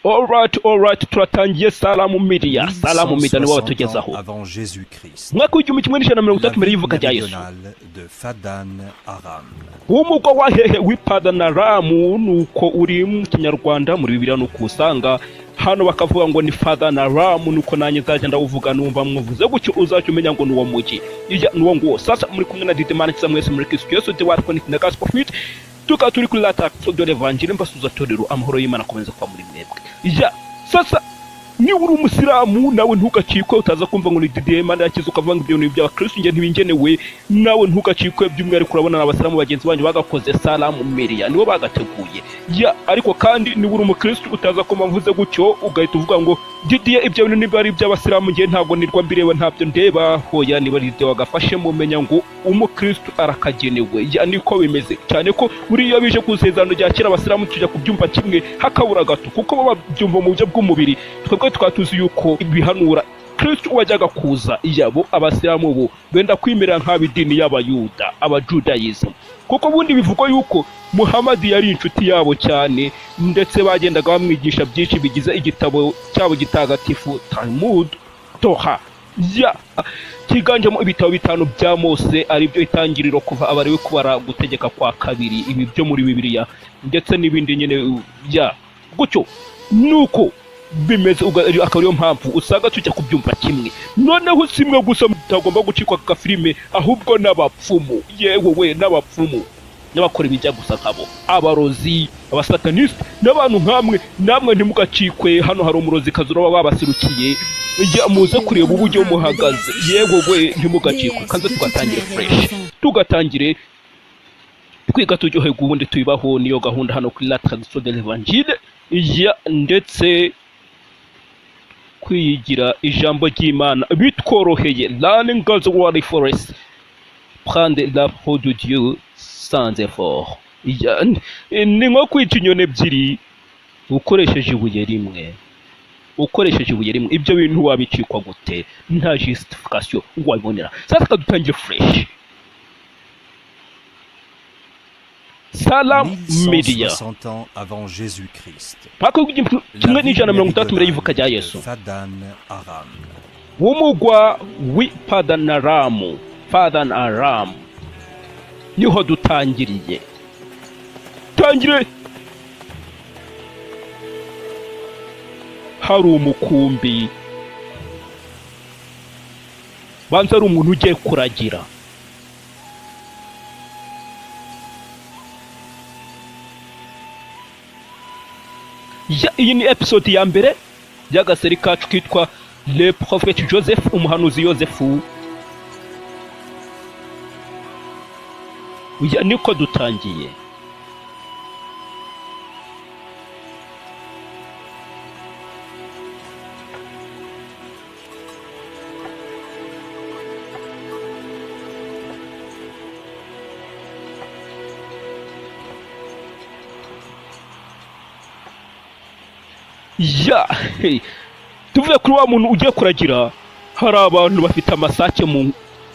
Alright, turatangiye. Salamu Media, Salamu Media nibo 1160 batugezaho. ans avant Jésus-Christ. Umwaka w'1160 La mbere ville y'ivuka rya Yesu. méridionale de Fadan Aram. Umugwa wa hehe? W'ipadanaramu, nuko uri mu Kinyarwanda, muri Bibiliya nuko usanga hano bakavuga ngo ni Fadanaramu, nuko nanjye nzajya ndawuvuga, numva mwavuze gutyo uzajya umenya ngo ni uwo mujyi. Ijya ni uwo nguwo. Sasa muri kumwe na Didimana Kiza mwese muri Kristo Yesu, de watwe na Gospel Fit, tukaba turi kuri la de l'Evangile. Mbasuza torero, amahoro y'Imana akomeza kuba muri mwebwe. Ijya sasa, niba uri umusilamu nawe ntugacikwe, utaza kumva ngo ni Didier Imana yakize ukavuga ngo ibyo bintu by'abakristo njye ntibingenewe. Nawe ntugacikwe, by'umwihariko urabona abasilamu bagenzi banyu bagakoze Salamu Media, nibo bagateguye. Ya, ariko kandi niba uri umukristo utaza kumva mvuze gutyo ugahita uvuga ngo Didier ibyo bintu niba ari iby'abasilamu njye ntabwo nirwa mbireba, ntabyo ndeba. Hoya, niba ari Didier wagafashe mumenya ngo umukristo arakagenewe. Ya, niko bimeze cyane ko buriya bije ku isezerano rya kera abasilamu tujya kubyumva kimwe hakabura gato, kuko bo babyumva mu buryo bw'umubiri, twebwe tukaba tuzi yuko ibihanura Kristo wajyaga kuza. Yabo abasilamu bo benda kwimera nk'ab'idini y'abayuda, abajudayizimu, kuko ubundi bivugwa yuko Muhamadi yari inshuti yabo cyane, ndetse bagendaga bamwigisha byinshi bigize igitabo cyabo gitagatifu Talmud Torah, ya cyiganjemo ibitabo bitanu bya Mose, aribyo Itangiriro, Kuva, Abalewi, Kubara, Gutegeka kwa Kabiri, ibi byo muri Bibiliya, ndetse n'ibindi nyine. Ya, gutyo nuko bimeze, akaba ariyo mpamvu usanga tujya kubyumva kimwe. Noneho si mwe gusa mutagomba gucikwa aka gafilime, ahubwo n'abapfumu, yewe we, n'abapfumu n'abakora ibijya gusa nkabo, abarozi, abasatanisite n'abantu nkamwe, namwe ntimugacikwe. Hano hari umurozikazi uraba babaserukiye. Ya, muze kureba uburyo muhagaze. Yewe we, ntimugacikwe. Kaze tugatangire fresh, tugatangire twiga turyoherwa, ubundi tubibaho. Niyo gahunda hano kuri la traduction de l'Evangile. Ya, ndetse kwiyigira ijambo ry'Imana bitworoheye, learning God's word for us, prendre la parole de Dieu sans effort. Ya, ni nko kwica inyoni ebyiri ukoresheje ibuye rimwe, ukoresheje ibuye rimwe. Ibyo bintu wabicikwa gute? Nta justification wabibonera. Sasa kadutangire fresh, Salam Media. 1160 ans avant Jésus-Christ. Mwaka w'igihumbi La kimwe ville n'ijana mirongo itandatu mbere y'ivuka rya méridionale de Yesu. Fadan Aram. W'umugwa w'i Padanaramu, Padanaramu niho dutangiriye. Tangire hari umukumbi, banza ari umuntu ugiye kuragira. Ya, iyi ni episode ya mbere y'agaseri kacu kitwa Le Prophète Joseph, umuhanuzi Yosefu. Ya, niko dutangiye. Ya, hey, tuvuye kuri wa muntu ugiye kuragira, hari abantu bafite amasake mu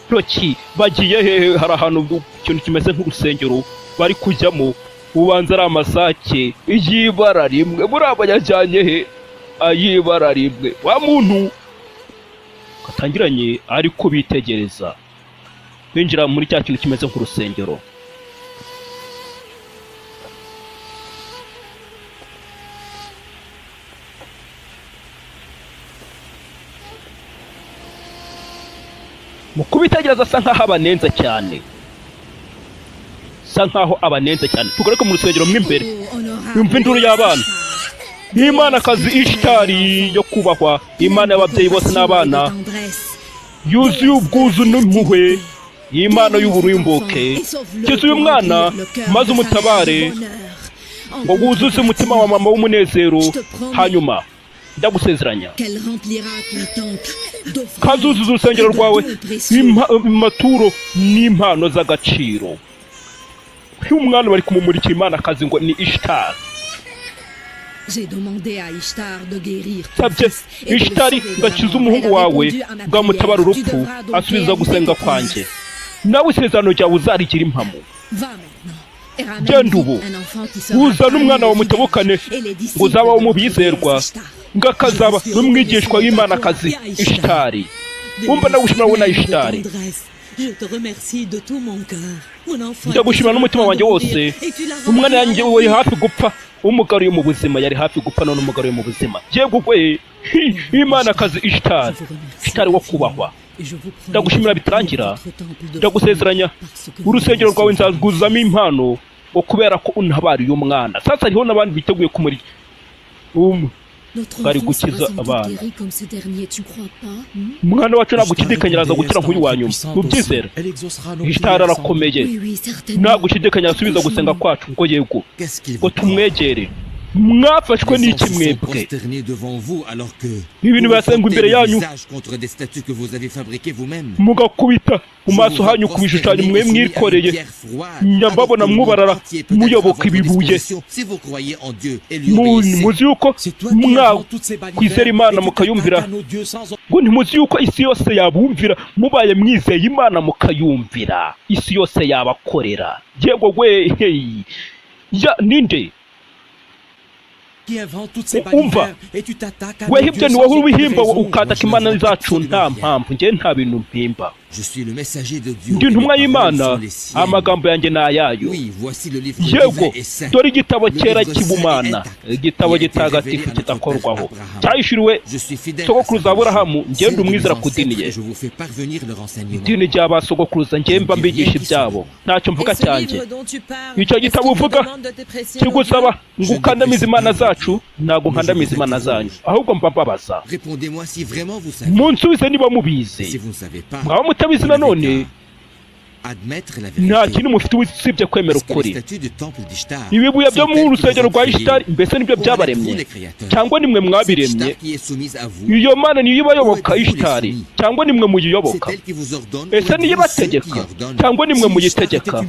ntoki bagiye hehe? Hari ahantu ikintu kimeze nk'urusengero bari kujyamo, ubanza ari amasake y'ibara rimwe. Buriya bayajyanye he ay'ibara rimwe? Wa muntu katangiranye ari kubitegereza binjira muri cya kintu kimeze nk'urusengero. Mu kubitegereza asa nkaho abanenze cyane, asa nkaho abanenze cyane. Tugaruke mu rusengero mo imbere. Yumva induru y'abana. Imanakazi Ishitari yo kubahwa, Imana y'ababyeyi bose n'abana, yuzuye ubwuzu n'impuhwe, Imana y'uburumbuke, kiza uyu mwana maze umutabare ngo wuzuze umutima wa mama w'umunezero. Hanyuma ndagusezeranya kazuzuza urusengero rwawe amaturo n'impano z'agaciro. Uyu mwana bari kumumurikira Imanakazi ngo ni Ishitari. Nsabye Ishitari ngo akize umuhungu wawe, bwamutabara urupfu, asubiza gusenga kwanjye. Nawe isezerano ryawe uzarigira impamo. Genda ubu uzane umwana wawe mutebukane, ngo uzabaho mu bizerwa, ngo akazaba n'umwigishwa w'Imanakazi Ishitari. Wumva, ndagushimira wowe na Ishitari. Ndagushimira n'umutima wanjye wose. Umwana yanjye wari hafi gupfa, umugaruye mu buzima. Yari hafi gupfa, none umugaruye mu buzima. Yego we, Imanakazi Ishitari, Ishitari wo kubahwa, ndagushimira bitarangira. Ndagusezeranya urusengero rwawe nzarwuzamo impano, ngo kubera ko untabariye umwana. Sasa hariho n'abandi biteguye kumuri umwe bari gukiza abana. Umwana wacu ntabwo ushidikanya araza gukira nk'uyu wa nyuma, mubyizera. Ishitari arakomeye, ntabwo ushidikanya arasubiza gusenga kwacu. Ngo yego, ngo tumwegere. Mwafashwe n'iki mwebwe? Ibintu birasengwa imbere yanyu, mugakubita mu maso hanyu ku bishushanyo mwe mwikoreye. Nyambabona mwubarara muyoboka ibibuye. Muzi yuko mwakwizera Imana mukayumvira? Ngo ntimuzi yuko isi yose yabumvira mubaye mwizeye Imana mukayumvira? Isi yose yabakorera. Yego we, hey ya ninde? Umva weho, ibyo ni wowe ubihimba, ukataka imana zacu nta mpamvu. Njye nta bintu mpimba, ndi intumwa y'Imana, amagambo yanjye ni ayayo. Yego, dore igitabo cyera cy'ubumana, igitabo gitagatifu kidakorwaho, cyahishuriwe sogokuruza Aburahamu. Njye ndi umwizera ku dini ye, idini rya ba sogokuruza. Njye mba mbigisha ibyabo, ntacyo mvuga cyanjye. Icyo gitabo uvuga kigusaba ngo ukandamize imana zacu. Ntabwo nkandamiza imana zanyu, ahubwo mba mbabaza. Munsubize niba mubizi. Mwaba mutabizi nanone, nta kintu mufite usibye kwemera ukuri. Ibibuye byo mu rusengero rwa Ishitari, mbese nibyo byabaremye, cyangwa nimwe mwabiremye? Iyo mana niyo ibayoboka, Ishitari, cyangwa nimwe muyiyoboka? Ese niyo ibategeka, cyangwa nimwe muyitegeka?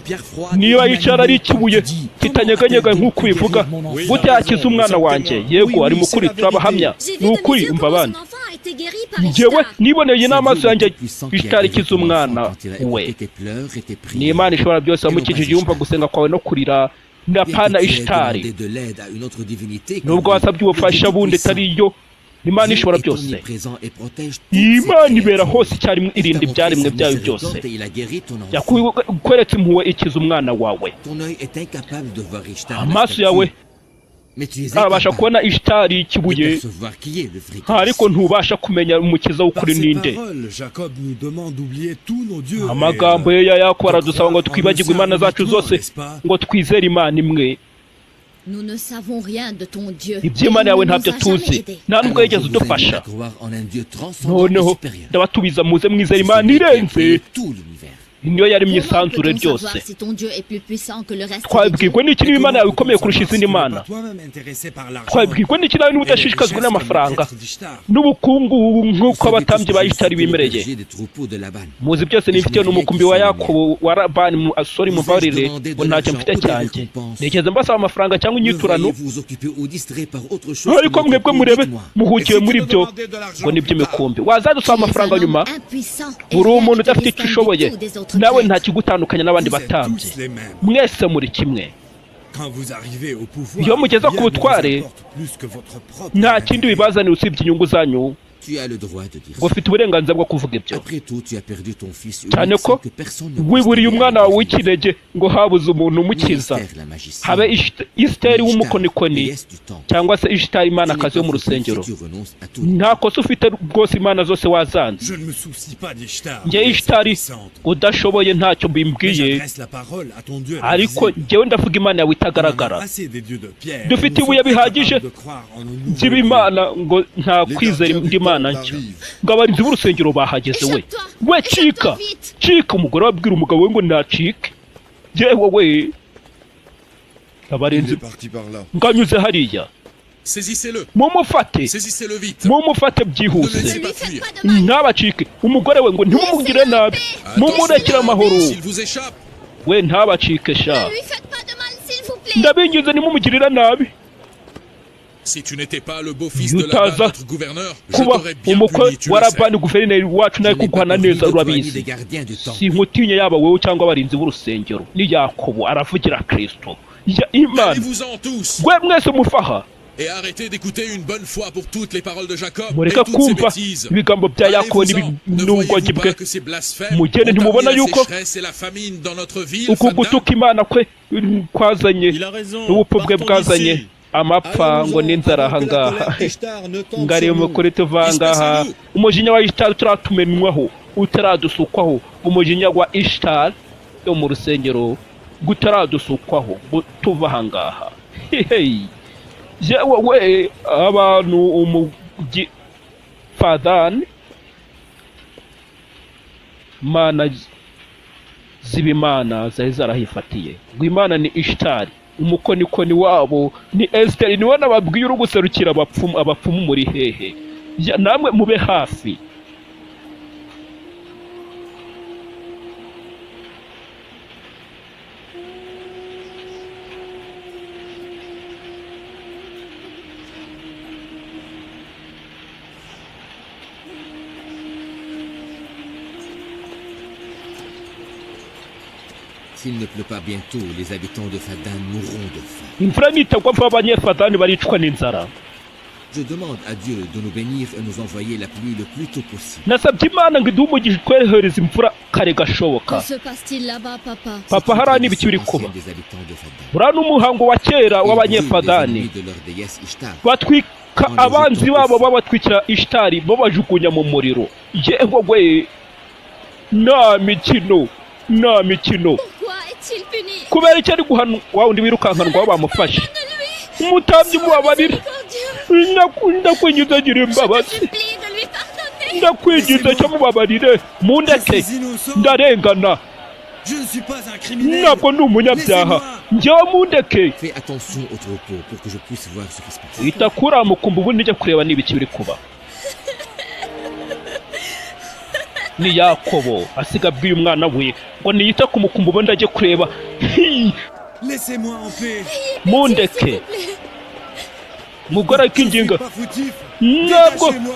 Niba yicara ari ikibuye kitanyeganyega nk'uko ubivuga, gute yakiza umwana wanjye? Yego, ari mukuri, turabahamya, ni ukuri. Umva abandi, njyewe niboneye n'amaso yanjye Ishitari ikiza umwana we. Ni Imana ishobora byose wamukijije, yumva gusenga kwawe no kurira, ndapana Ishitari. Nubwo wasabye ubufasha bundi itari yo Imana ishobora byose, Imana ibera hose icyarimwe, irinda ibyaremwe byayo byose, yakweretse impuhwe, ikiza umwana wawe. Amaso yawe abasha kubona Ishitari ikibuye, ariko ntubasha kumenya umukiza w'ukuri ninde. Amagambo ye ya Yakobo aradusaba ngo twibagirwe imana zacu zose, ngo twizere Imana imwe. Iby'Imana yawe ntabyo tuzi, nta nubwo yigeze udufasha. Noneho ndabatubiza, muze mwizere Imana irenze, niyo yaremye isanzure ryose. Twabwirwa n'iki niba Imana yawe ikomeye kurusha izindi mana? Twabwirwa n'iki nawe niba udashishikazwa n'amafaranga n'ubukungu nk'uko abatambyi ba Ishitari bimereye? Muzi byose nifitiye n'umukumbi wa Yakobo, wa Labani. Asori, mubabarire, ngo ntacyo mfite cyanjye. Nigeze mbasaba amafaranga cyangwa inyiturano? Ariko mwebwe murebe, muhugiwe muri byo, ngo ni iby'imikumbi. Wazadusaba amafaranga nyuma. Uri umuntu udafite icyo ushoboye, nawe nta kigutandukanya n'abandi batambyi, mwese muri kimwe. Iyo mugeze ku butware, nta kindi bibazanira usibye inyungu zanyu. Ngo ufite uburenganzira bwo kuvuga ibyo, cyane ko wiburiye umwana wawe w'ikinege, ngo habuze umuntu umukiza, habe Isiteri w'umukonikoni cyangwa se Ishitari imanakazi yo mu rusengero. Nta kosa ufite rwose, imana zose wazanze. Njye Ishitari udashoboye ntacyo bimbwiye, ariko njyewe ndavuga Imana yawe itagaragara. Dufite ibuye bihagije by'ibimana, ngo nta kwizera indi mana nshya. Ngo abarinzi b'urusengero bahageze. We we, cika, cika! Umugore wabwira umugabo we ngo nacike. Yewe we, abarinzi ngo anyuze hariya. Mumufate, mumufate byihuse, ntabacike. Umugore we ngo ntimumugire nabi, mumurekere amahoro. We, ntabacike sha, ndabinginze, ntimumugirira nabi. Si tu n'étais pas le beau-fils de Yutaza Laban, notre gouverneur, je kuba t'aurais bien umukwe puni, tu wa le sais. Labani guverineri wacu Je nawe n'ai pas kuguhana connu neza de toi ni urabizi. des gardiens du temple. Sinkutinya yaba wowe cyangwa abarinzi b'urusengero. Ni Yakobo aravugira Kristo ya Imana. Allez-vous-en tous Gwe mwese mufaha et arrêtez d'écouter une bonne fois pour toutes les paroles de Jacob et mureke toutes ses kumva bêtises. ibigambo bya Yakobo Allez-vous-en. Ne n'ubugoryi voyez-vous bwe. pas que ces blasphèmes Mugende, ont amené ntimubona la yuko sécheresse et la famine dans notre ville, uku Faddan? gutuka Imana kwe kwazanye Il a raison. n'ubupfu bwe Partons bwazanye d'ici. amapfa ngo Allons-en n'inzara avant que la ahangaha. colère d'Ishtar ne tombe Ngari sur nous. mukuri tuva ngaha umujinya wa Ishtar utaratumenwaho, utaradusukwaho. Umujinya wa Ishtar yo mu rusengero gutaradusukwaho ngo tuva ahangaha. Hehe, yewe we, abantu umugi Fadani mana z'ibimana zari zarahifatiye ngo Imana ni Ishtari. Umukonikoni wabo ni Esiteri, niwe nababwiye uri guserukira abapfumu. Abapfumu muri hehe? Ya, namwe mube hafi. S'il ne pleut pas bientôt, les habitants de Fadan mourront de faim. Imvura nitagwa vuba Abanyefadani baricwa n'inzara. Je demande à Dieu de nous bénir et nous envoyer la pluie le plus tôt possible. Nasabye Imana ngo iduhe umugisha itwohereze imvura kare gashoboka. Que se passe-t-il là-bas, papa? Papa, C'est une hariya ni ibiki tradition biri kuba? ancienne des habitants de Fadan. Buriya n'umuhango wa kera Ils brûlent les w'Abanyefadani. ennemis de leur déesse Ishtar. Batwika abanzi babo, babatwikira Ishitari, babajugunya mu muriro. Yewe we, nta mikino, nta mikino. Pourquoi est-il puni? Kubera icyo ari guhanwa? Wa wundi wirukankanwa bamufashe. Umutambyi, mubabarire. Miséricordieux, Ndakwinginze, gira je te imbabazi. supplie de lui pardonner. Ndakwinginze cyo mubabarire. Je Mundeke. suis innocent. Ndarengana. Je ne suis pas un criminel. Ntabwo ndi umunyabyaha njyewe, mundeke. Fais attention au troupeau pour que je puisse voir ce qui se passe. Ita kuri mukumbi ubundi njya kureba niba iki biri kuba. Ni Yakobo asiga abwiye umwana we ngo niyite ku mukumbi ubundi ajye kureba. Hi! Laissez-moi en paix. Mundeke. S'il vous plaît. Mugore Je ne suis akinginga. pas fautif. Ntabwo Détachez-moi.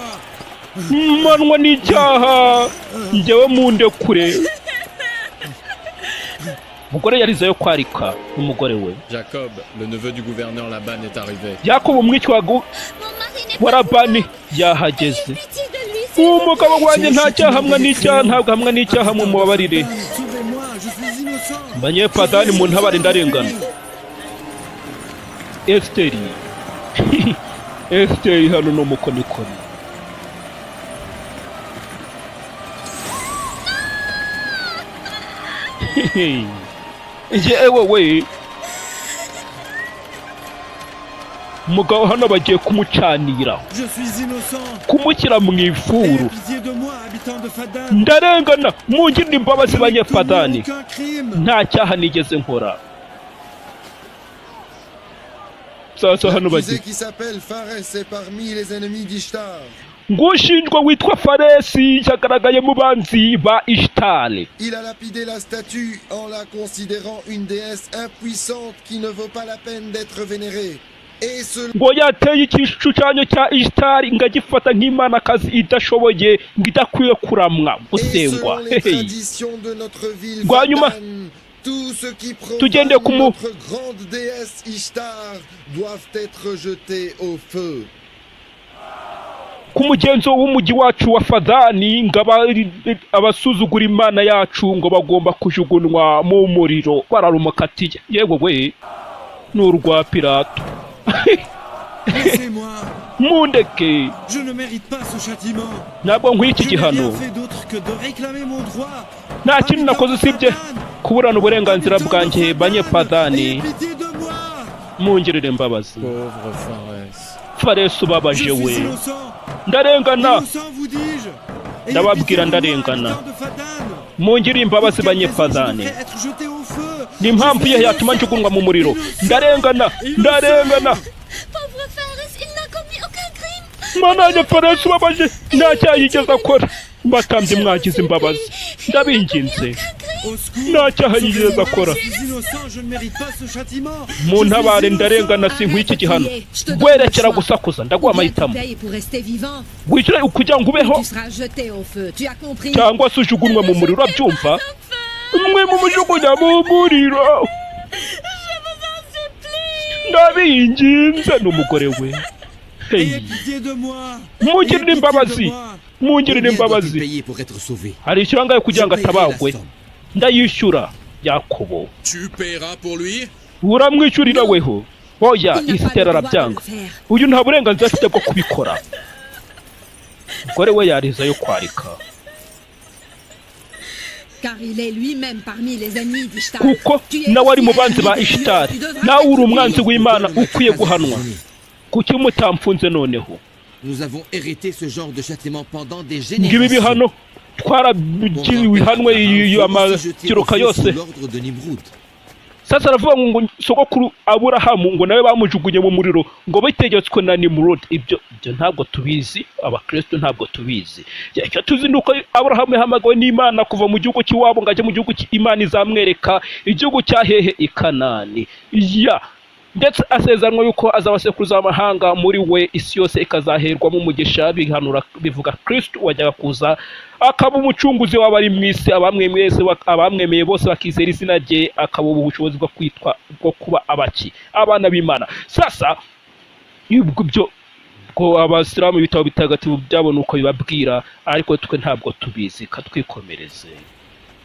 mmanwa n'icyaha njyewe, munde kure. Umugore yarizeyo kwarika n'umugore we. Jacob, le neveu du gouverneur Laban, est arrivé. Yakobo umwiki wa Mon mari n'est wa pas Labani coupable. yahageze. Ayez pitié de lui, s'il vous plaît. Umugabo wanjye nta cyaha hamwe n'icyaha, ntabwo hamwe n'icyaha, mumubabarire. Sauvez-moi, je suis innocent. Banyepadani mu ntabare, ndarengana. Esiteri, Esiteri hano ni umukonikoni. Yewe we, umugabo hano bagiye kumucanira, Je suis innocent. kumushyira mu Ayez ifuru. pitié de moi, habitant de Fadan. Ndarengana, mungirire imbabazi. Je n'ai commis Banyefadani, aucun crime. nta cyaha nigeze nkora. Sasa hano L'accusé bagiye qui s'appelle Pharès est parmi les ennemis d'Ishtar. ngushinjwa witwa Faresi yagaragaye mu banzi ba Ishitari. Il a lapidé la statue en la considérant une déesse impuissante qui ne vaut pas la peine d'être vénérée. Et selon Ngo yateye igishushanyo cya Ishitari ngo agifata nk'imanakazi idashoboye, ngo idakwiye kuramwa Et gusengwa. selon les Hehe. traditions de notre ville, Hanyuma, Fadan, tous ceux qui tugende profanent ku mu- notre grande déesse Ishtar doivent être jetés au feu. Ku mugenzo w'umujyi wacu wa Fadani ngo abasuzugura imana yacu ngo bagomba kujugunywa mu muriro. Bararumukatiye. Yewe we, ni urwa Pilato. Laissez-moi. Mundeke. Je ne mérite pas ce châtiment. Ntabwo nkwiye iki Je n'ai gihano. rien fait d'autre que de réclamer mon droit. Nta kindi nakoze usibye kuburana uburenganzira Habitants de bwanjye. Fadan, Banyepadani, ayez pitié de moi. mungirire imbabazi. Pauvre Pharès. Faresi Je ubabaje suis we. innocent. Ndarengana. Innocent, vous dis-je. Ayez Ndababwira, pitié de moi, ndarengana. habitants de Fadan. Mungirire imbabazi. Pour quelle raison je Banyepadani, devrais être jeté au feu? Ni impamvu ye yatuma njugunywa mu muriro? Ndarengana, ndarengana. Pauvre Pharès, il n'a commis aucun crime. Mananye Faresi ubabaje, nta cyaha yigeze akora. Batambye, mwagize imbabazi, ndabinginze. Au secours. Nta cyaha yigeze akora. Je suis Innocent, je ne mérite pas ce châtiment. Je suis Muntabare, innocent. ndarengana, sinkwiye iki gihano. Werekera gusakuza, ndaguha Ou bien tu amahitamo: payes pour rester vivant, wishyure kugira ngo ubeho, tu seras jeté au feu. Tu as compris? cyangwa se ujugunywe mu muriro. Urabyumva? Mwe mumujugunya mu muriro, ndabinginze. N'umugore we. Hey. Ayez pitié de moi. Mungirire Ayez pitié de imbabazi, moi. mungirire Combien doit-il imbabazi. payer pour être sauvé? Hari ishyura kugira ngo Je paierai la atabagwe? somme. Ndayishyura, Yakobo. Tu paieras pour lui? Uramwishyurira weho? Oya. Il n'a pas Esitera le droit de arabyanga. le faire. Uyu nta burenganzira afite bwo kubikora. Umugore we yariza yo kwarika. Car il est lui-même parmi les ennemis d'Ishtar. Kuko Tu es nawe ari mu aussi banzi ba ennemi de Dieu. Ishitari. Tu devras Nawe uri être umwanzi puni. w'Imana, Pourquoi ne ukwiye m'as-tu pas guhanwa. emprisonné? Kuki mutamfunze noneho? Nous avons hérité ce genre de châtiment pendant des Ngibi générations. bihano Mon twarabigiriwe grand-père ihanwe Abraham fut aussi jeté au amabyiruka feu yose. sous l'ordre de Nimrod. Sasa aravuga ngo sogokuru Aburahamu ngo nawe bamujugunye mu muriro ngo bitegetswe na Nimurodi. Ibyo ntabwo tubizi, abakristo ntabwo tubizi. Icyo tuzi ni uko Aburahamu yahamagawe n'Imana kuva mu gihugu cy'iwabo ngo ajye mu gihugu Imana izamwereka, igihugu cya hehe? I Kanani. Ya, ndetse asezeranywa yuko azaba sekuruza w'amahanga, muri we isi yose ikazaherwamo umugisha. Bihanura bivuga Kristo wajyaga kuza akaba umucunguzi w'abari mu isi, abamwemeye abamwemeye bose bakizera izina rye, akaba ubu bushobozi bwo kwitwa, bwo kuba abaki, abana b'Imana. Sasa ibwo byo ko abasilamu ibitabo bitagatifu byabo ni uko bibabwira, ariko twe ntabwo tubizi. Katwikomereze.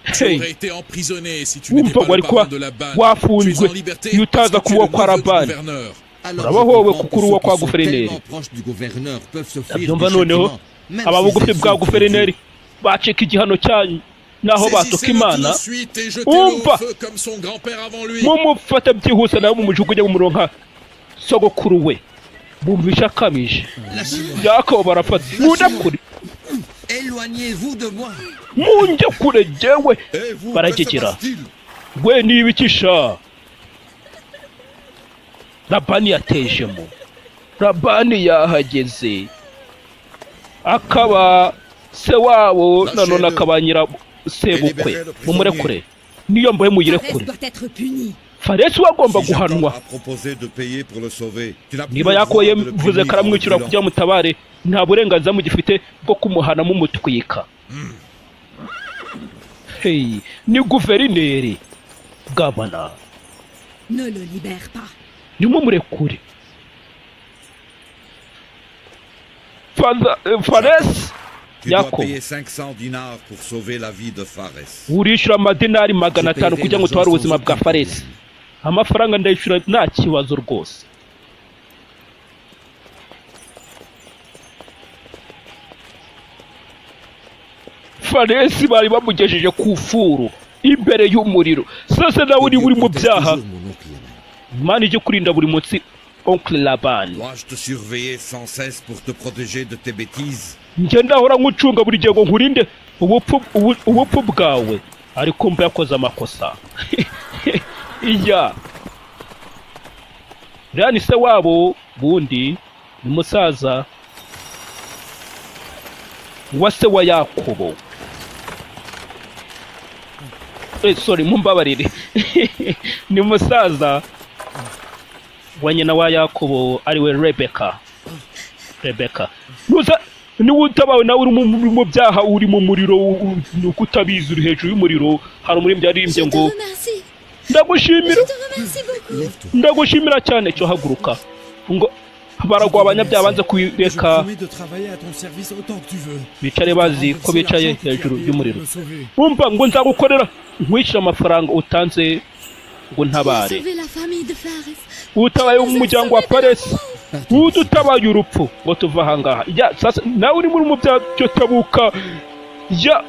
Tu Hey. aurais été emprisonné si tu n'étais Wumva pas wari le kuba parent de Laban. Tu es wafunzwe en liberté iyo parce utaza que tu kuba es uwo le kwa neveu du Labani. gouverneur. Alors, Urabaho je wowe comprends kuko que uri uwo ceux kwa qui sont guverineri. tellement proches du gouverneur peuvent s'offrir Ndabyumva du noneho. châtiment, même Ababugufi s'ils bwa insultent guverineri Dieu. bacika igihano cyanyu naho batuka Saisissez-le tout Imana. de suite et jetez-le au Umva. feu comme son grand-père avant lui. Mumufate byihuse nawe mumujugunye mu muriro nka sogokuru we. Bumvisha akabije. Lâchez-moi. Yakobo barafata, mundekure. Éloignez-vous de moi. Munjye kure jyewe. Eh vous, que se Baragegera. passe-t-il? We nibikisha Labani yatejemo. Labani yahageze, akaba se wabo, nanone akaba nyira sebukwe. Mumurekure, niyo mbohe Pharès muyirekure. doit être puni. Faresi we agomba Si Jacob guhanwa. a proposé de payer pour le sauver, tu n'as plus Niba le Yakobo droit de le yavuze ko punir en le aramwishyura brûlant. kugira mutabare, nta burenganzira mugifite bwo kumuhana mumutwika. Hey, ni guverineri gabana. Ne le libère pas. Nimumurekure. Faresi. Tu dois Jacob. payer 500 dinars pour sauver la vie de Pharès. Urishyura amadinari magana Je atanu paierai kugira ngo l'argent utware sans ubuzima bwa aucun Faresi. problème. Amafaranga ndayishyura nta kibazo rwose. Faresi bari bamugejeje ku furu imbere y'umuriro. Sasa nawe Que niba Dieu uri mu protège byaha, toujours mon oncle Laban. Imana ijye kurinda buri munsi oncle Labani. Dois-je te surveiller sans cesse pour te protéger de tes bêtises? Njye ndahora nkucunga buri gihe ngo nkurinde ubupfu bwawe? Ariko mba yakoze amakosa. Iya, uriya ni se wabo bundi, ni musaza wa se wa Yakobo. Sorry, mumbabarire, ni musaza wa nyina wa Yakobo, ariwe Rebeka. Rebeka, nuza niba utabawe nawe uri mu byaha, uri mu muriro, ni uko utabizi, uri hejuru y'umuriro. Hari umuririmbyi yaririmbye Je te ngo remercie. ndagushimira. Je te remercie beaucoup. Lève-toi. Ndagushimira cyane. Cyo haguruka. Ngo baragwa abanyabyaha banze Je kubireka, promets de travailler à ton service autant que tu veux. bicare bazi ko Rembourser bicaye l'argent que tu as hejuru payé pour y'umuriro. me sauver. Wumva ngo nzagukorera nkwishyura amafaranga utanze ngo Tu as ntabare. sauvé la famille de Pharès. Utabaye umuryango wa Paresi, Partons d'ici. udutabaye urupfu ngo tuve ahangaha. Ya, sasa nawe uri muri mu byaha byo, tabuka. Ya,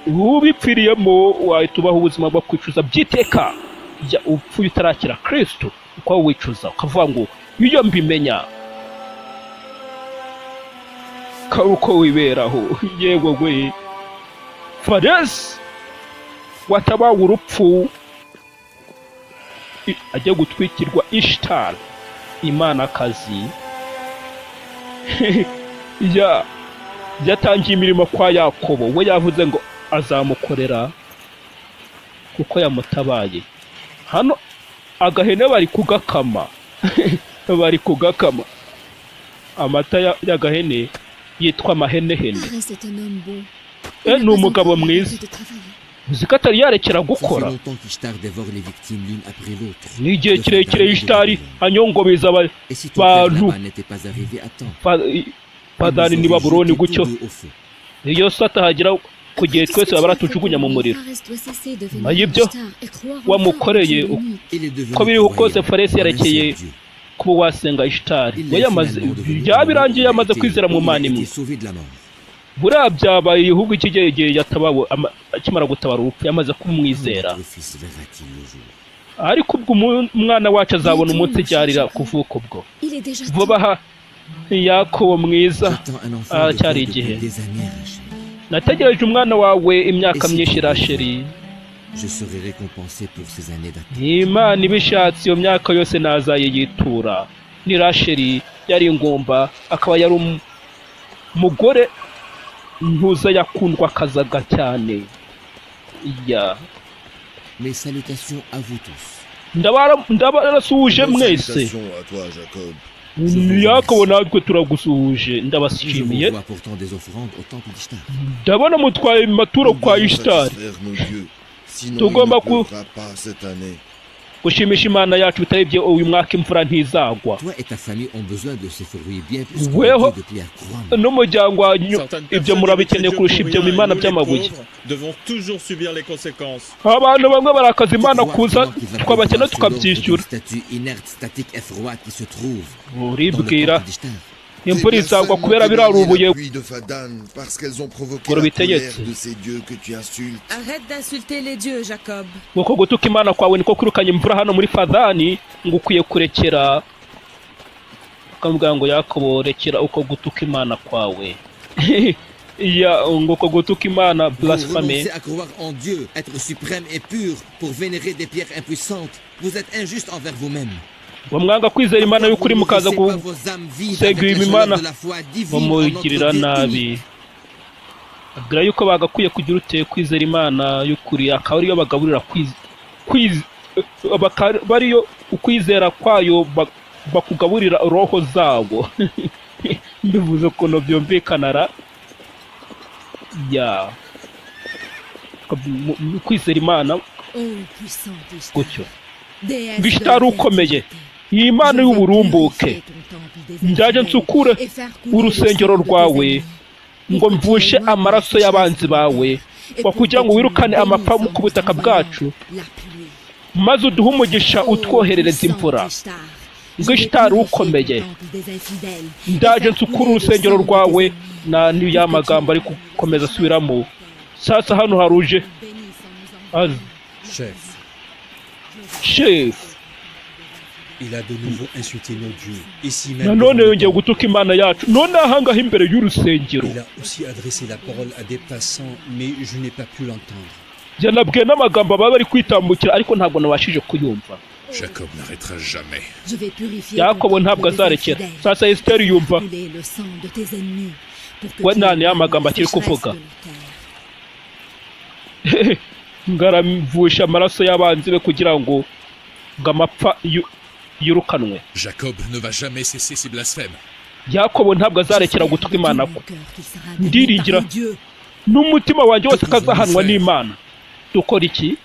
ubipfiriyemo wahita ubaho ubuzima bwo kwicuza by'iteka. Ya, upfuye utarakira Kristo, uko wicuza ukavuga ngo iyo mbimenya kari uko wiberaho. Yewe we, Faresi watabawe urupfu ajya gutwikirwa Ishitari imanakazi, ya yatangiye imirimo kwa Yakobo. We yavuze ngo azamukorera kuko yamutabaye. Hano agahene bari kugakama, bari kugakama. Amata y'agahene yitwa amahenehene. Pharès est un homme bon. Eh, ni umugabo mwiza. De travailler. Uzi ko atari yarekera Ça fait gukora. longtemps qu'Ishtar dévore les victimes l'une après l'autre. Ni igihe De kirekire Fadan et de Ishitari Babylone. anyongobeza Et si ton père abantu Laban n'était pas arrivé à temps, Padani il ni nous aurait Babuloni jetés tous gutyo. deux au feu. Iyo se atahagera ku gihe, twese baba baratujugunya mu muriro. Pharès doit cesser de Nyuma vénérer y'ibyo Ishtar et croire enfin wamukoreye, en Dieu unique. Il est devenu uko biriho kose, croyant Faresi en un yarekeye seul Dieu. kuba wasenga Ishitari. Il We est yamaze finalement devenu byabirangiye, au moment où yamaze il a été- kwizera mu où il a Mana imwe. été sauvé de la mort. Buriya byabaye igihugu iki gihe yatabawe, akimara gutabara urupfu yamaze kumwizera. Notre fils verra-t-il le jour? Ariko ubwo umwana wacu azabona umunsi ryarira kuvuka ubwo? Il est déjà Vuba temps. aha, Yakobo mwiza, J'attends un enfant de toi aracyari depuis igihe. des années, Rachel. Nategereje umwana wawe imyaka myinshi, Rasheli. Je serai récompensé pour ces années d'attente. Imana ibishatse, iyo myaka yose nazayiyitura. Ni Rasheli, yari ingumba, akaba yari umugore ntuza yakundwa akazaga cyane ya. Mes salutations à vous tous. Ndabarasuhuje Bonne mwese. salutation à toi, Jacob. Yakobo, natwe turagusuhuje. Je vous Ndabashimiye. vois pourtant des offrandes au temple d'Ishtar. Ndabona mutwaye amaturo Nous kwa devons Ishitari. satisfaire nos dieux, sinon il Tugomba ne ku- pleuvra pas cette année. gushimisha Imana yacu, bitari ibyo uyu mwaka imvura ntizagwa. Toi et ta famille ont besoin de ces fruits bien plus que Weho le Dieu de pierre, crois-moi. n'umuryango wanyu Certaines ibyo personnes murabikeneye imitent Dieu kurusha pour ibyo rien et bimana nous, les by'amabuye. pauvres, devons toujours subir les conséquences. Abantu bamwe barakaza Imana Tu crois kuza vraiment qu'il va twabakena pleuvoir sous l'ordre tukabyishyura. d'une statue inerte, statique et froide qui se trouve dans le Uribwira temple d'Ishtar? imvura Tes izagwa personnes kubera ont biriya éloigné urubuye la pluie de Fadan parce qu'elles ont provoqué Ngo la rubitegetse. colère de ces dieux que tu insultes. Arrête d'insulter les dieux, Jacob. Uko gutuka Imana kwawe niko kwirukanya imvura hano muri Fadani, ngo ukwiye kurekera. Akamubwira ngo: "Yakobo, rekera uko gutuka Imana kwawe." Ya, ngo uko gutuka Imana, Vous blasphème. renoncez à croire en Dieu, être suprême et pur, pour vénérer des pierres impuissantes. Vous êtes injuste envers vous-même. Ngo mwanga kwizera Imana y'ukuri, mukaza gusenga imana, bamugirira nabi. Abwira yuko bagakwiye kugira ute? Kwizera Imana y'ukuri, akaba ariyo bagaburira bakaba ariyo ukwizera kwayo bakugaburira roho zabo. Mbivuze ukuntu byumvikana ra ya kwizera Imana Oh, puissante Ishtar, gutyo. déesse Ngo Ishitari de la ukomeye, fertilité. iyi Imana y'uburumbuke, nzajya nsukure urusengero rwawe, ngo mvushe amaraso y'abanzi bawe, ngo kugira ngo wirukane amapfa ku butaka bwacu, maze uduhe umugisha, utwoherereza imvura. Ngo Ishitari ukomeye, ndaje nsukure urusengero rwawe. Na ya magambo ari gukomeza asubiramo. Sasa hano haruje Chef, chef. il a de nouveau insulté nos dieux. Ici même Nanone devant le yongeye temple. gutuka Imana yacu, none ahangaha imbere y'urusengero. Il a aussi adressé la parole à des passants, mais je n'ai pas pu l'entendre. Yanabwiye n'amagambo baba bari kwitambukira, ariko ntabwo nabashije kuyumva. Jacob n'arrêtera jamais. Yakobo ntabwo azarekera. Sasa Esiteri yumva we nta ya magambo akiri kuvuga, ngaramvusha amaraso y'abanzi be kugira ngo amapfa yirukanwe. Jacob ne va jamais cesser ses blasphèmes. Yakobo ntabwo azarekera gutuka Imana kwe. Ndiringira n'umutima wanjye wose ko azahanwa n'Imana. Dukora iki?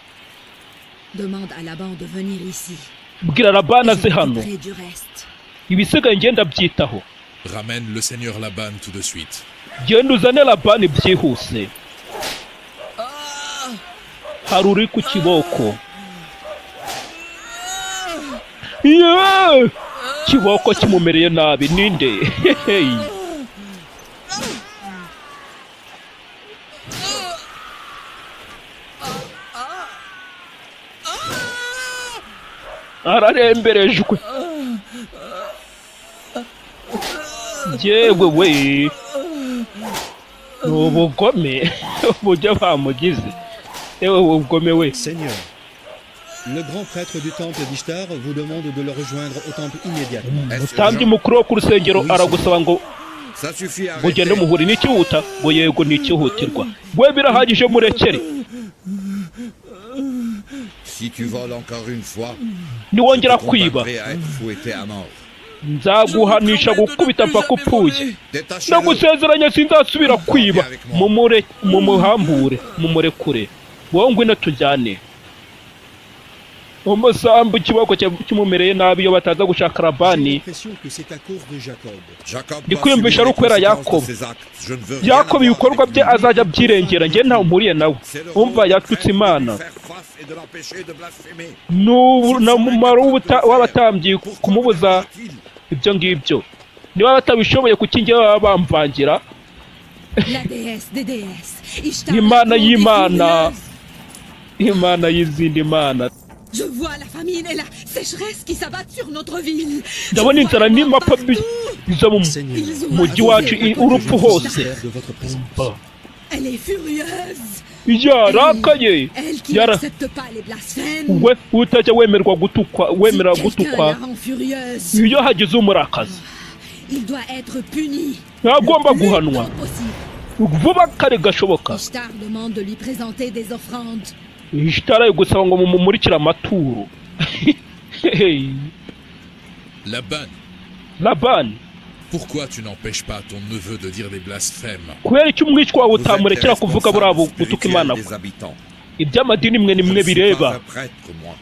Demande à Laban de venir ici. Bwira Labani aze Je hano. m'occuperai du reste. Ibisigaye ngenda byitaho. Ramène le seigneur Laban tout de suite. Genda uzane Labani byihuse. Hari uri ku kiboko. Yeee! Kiboko kimumereye nabi. Ninde? Hehe. Araremberejwe. Yewe we, ni ubugome uburyo bamugize. Yewe, ubugome we. Seigneur, le grand prêtre du temple d'Ishtar vous demande de le rejoindre au temple immédiatement. Umutambyi mukuru wo ku rusengero aragusaba ngo Ça suffit, mugende arrêtez. muhure. N'ikihuta? Ngo yego, ni ikihutirwa. We, birahagije, murekere. Si tu voles encore une fois, Niwongera je te kwiba, condamnerai à être fouetté à mort. nzaguhanisha gukubita mpaka upfuye. Détachez-le. Ndagusezeranya sinzasubira kwiba. Mumure, mumuhambure, mumurekure. Wowe ngwino tujyane. Umusambi ikiboko kimumereye nabi iyo bataza gushaka J'ai Labani. l'impression que c'est à cause de Jacob. Jacob Ndi doit kwiyumvisha subir ari les ukwera conséquences Yakobo. de ses actes. Je ne veux rien Yakobo avoir ibikorwa avec bye lui. azajya abyirengera, njye ntawe mpuriye nawe. C'est le rôle Umva, du yatutse prêtre de lui Imana. faire face et de l'empêcher de blasphémer. N'ubu na mumaro w'abatambyi Pourquoi kumubuza me dérange-t-il? ibyo ngibyo. Niba batabishoboye, kuki njye baba bamvangira? La déesse des déesses, Ishtar, Imana la grande et y'Imana. furieuse. Imana y'izindi mana. Je vois la famine et la sécheresse qui s'abattent sur notre ville. Je Ndabona vois inzara la mort n'imapfa partout. biza mu Seigneur, Ils ont mujyi wacu, urupfu hose. de votre présence. Elle est furieuse. Yarakaye. Elle qui Yara n'accepte pas les blasphèmes. We utajya wemerwa gutukwa, wemera Si quelqu'un gutukwa. la rend furieuse, Iyo hagize umurakazi, il doit être puni. ntagomba Le plus guhanwa tôt possible. vuba kare gashoboka. Ishtar demande de lui présenter des offrandes. Ishitara ari gusaba ngo mumumurikire amaturo. Hey, Laban, Labani, pourquoi tu n'empêches pas ton neveu de dire des blasphèmes? Kubera icyo umwishywa wawe Vous êtes les utamurekera kuvuga buriya responsables gutuka Imana spirituels kwe? des habitants. Iby'amadini mwe ni Je mwe ne suis bireba. pas un prêtre, moi.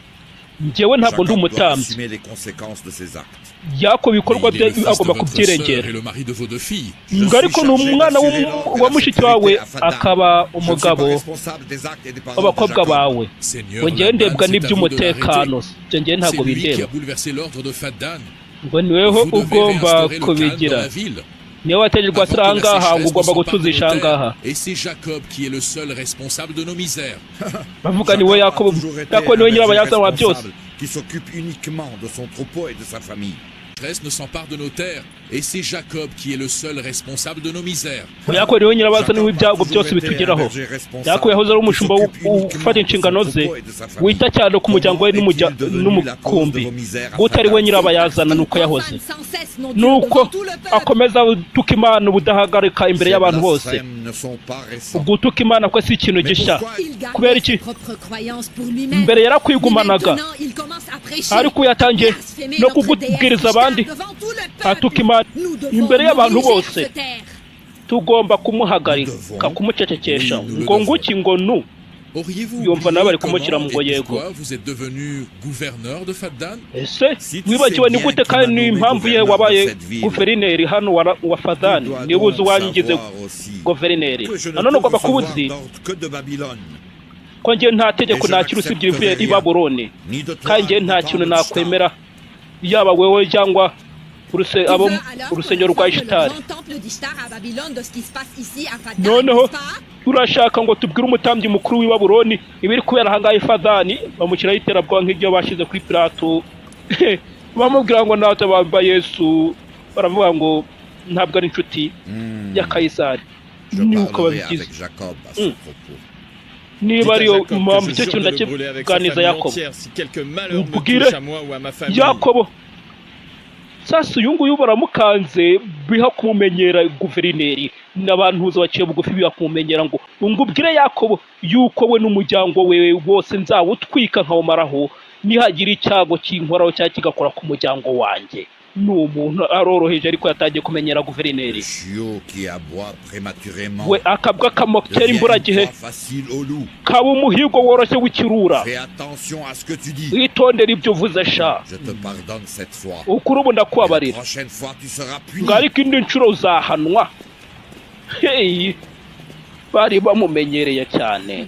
Njyewe ntabwo ndi Jacob doit umutambyi. assumer les conséquences de ses actes. Yakobo ibikorwa Mais il bye est le fils de agomba votre sœur kubyirengera. et le mari de vos deux filles. Je Ngo ariko suis ni chargé umwana d'assurer l'ordre et wa la mushiki wawe, sécurité à Faddan. akaba Je ne suis pas umugabo responsable des actes et des paroles de w'abakobwa Jacob. bawe. Seigneur Ngo njyewe Laban, ndebwa c'est à vous de n'iby'umutekano, l'arrêter. ibyo njyewe C'est ntabwo lui qui bindeba. a bouleversé l'ordre de Faddan. Ngo niweho Vous devez ugomba réinstaurer le calme dans kubigira, la ville. niwe wategekwa Avant asira que la ahangaha, ngo sécheresse ne ugomba s'empare de nos gutuzisha ahangaha. terres. Et c'est Jacob qui est le seul responsable de nos misères. Bavuga niwe Jacob a Yakobo. toujours été Yakobo un niwe berger nyirabayazana wa byose. responsable qui s'occupe uniquement de son troupeau et de sa famille. La sécheresse ne s'empare de nos terres. Et c'est Jacob qui est le seul responsable de nos misères. Ngo Yakobo niwe nyirabayazana Jacob a w'ibyago toujours byose été un bitugeraho. berger responsable Yakobo yahoze ari qui umushumba s'occupe uniquement ufata de son inshingano ze, troupeau et de sa famille. wita cyane ku muryango we Comment est-il devenu la cause de n'umukumbi. vos misères à Gute ari we Faddan? nyirabayazana nuko yahoze, Profane sans cesse nos dieux nuko devant tout le peuple. akomeza gutuka Imana ubudahagarika imbere Ces y'abantu bose. blasphèmes ne sont pas récents. Gutuka Imana ko si ikintu Mais gishya. pourquoi Il garde Kubera ses iki? propres croyances pour lui-même. Mbere Mais yarakwigumanaga, maintenant, il commence à prêcher, ariko yatangiye blasphémer no notre kugubwiriza déesse abandi, Ishtar devant tout le peuple. atuka Imana Nous devons imbere y'abantu l'obliger à bose. se taire. Tugomba kumuhagarika, kumucecekesha. Ngo nguki? Ngo nu Auriez-vous Yumva nawe oublié bari kumushyira comment mu ngo et yego. pourquoi vous êtes devenu gouverneur de Faddan? Ese Si tu wibagiwe sais ni bien gute qui kandi m'a ni nommé impamvu ye gouverneur de wabaye cette ville, guverineri hano wa tu Fadani? dois Niba uzi donc uwangize savoir aussi guverineri, que je ne nanone peux ugomba kuba recevoir uzi d'ordre que de Babylone, ko njye nta tegeko Et je nakira usibye irivuye i n'accepterai Babuloni, ni de toi, kandi njye ni nta du kintu temple d'Ishtar. nakwemera, yaba wewe cyangwa Tu abo veux alors qu'on urusengero rwa informe le Ishitari. grand temple d'Ishtar à Babylone de ce qui se passe ici à Faddan, Noneho n'est-ce pas? turashaka ngo tubwire umutambyi mukuru w'i Babuloni ibiri kubera ahangaha i Fadani. Bamushyiraho iterabwoba nk'iryo bashyize kuri Pilato, bamubwira ngo natwe bamba Yesu, baravuga ngo ntabwo ari inshuti ya Kayisari. Je Nuko parlerai babigize. avec Jacob à ce propos. Niba Dites à ariyo Jacob que mpamvu je icyo jure kintu de le brûler avec sa ndakiganiza famille Yakobo. entière si quelque malheur me Ubwire touche à moi ou à ma famille. Yakobo sasa uyu nguyu baramukanze, biha kumumenyera guverineri n'abantu baciye bugufi, biha kumumenyera. Ngo ubwire Yakobo yuko we n'umuryango we wose nzawutwika nkawumaraho, nihagira icyago kinkoraho cyangwa kigakora ku muryango wanjye. Ni umuntu aroroheje, ariko yatangiye kumenyera Le guverineri. chiot qui aboie prématurément We akabwa kamokera devient une imburagihe proie facile au loup. kaba umuhigo woroshye w'ikirura. Fais attention à ce que tu dis. Witondere ibyo uvuze sha. Je te pardonne cette fois. Ukuri ubu Mais la ndakubabarira, prochaine fois, tu seras puni. ngo ariko indi nshuro uzahanwa. Hey, bari bamumenyereye cyane.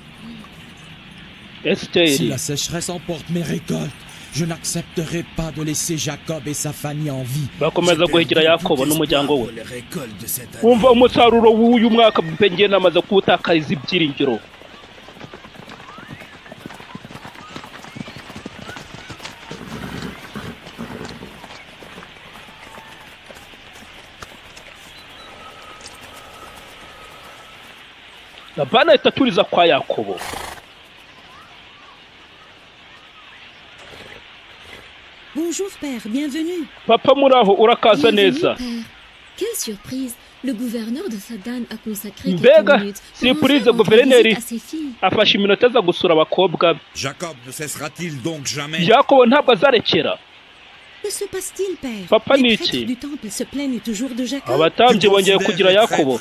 Si Esiteri. la sécheresse emporte mes récoltes, je n'accepterai pas de laisser Jacob et sa famille en vie. Bakomeza guhigira Yakobo n'umuryango we. Les récoltes de cette année. Wumva, umusaruro w'uyu mwaka pe ngiye namaze kuwutakariza ibyiringiro. Labani ahita aturiza kwa Yakobo. Bonjour père, bienvenue. Papa, muri aho? Urakaza Bienvenue, neza. père. Quelle surprise. Le gouverneur de Fadan a consacré quelques Mbega minutes pour surprise, enfin rendre guverineri visite à ses filles. afashe iminota aza gusura abakobwa be. Jacob ne cessera-t-il donc jamais? Yakobo ntabwo azarekera? Que se passe-t-il, père? Papa, Les ni prêtres iki? du temple se plaignent toujours de Jacob. Abatambyi bongeye kugira Yakobo.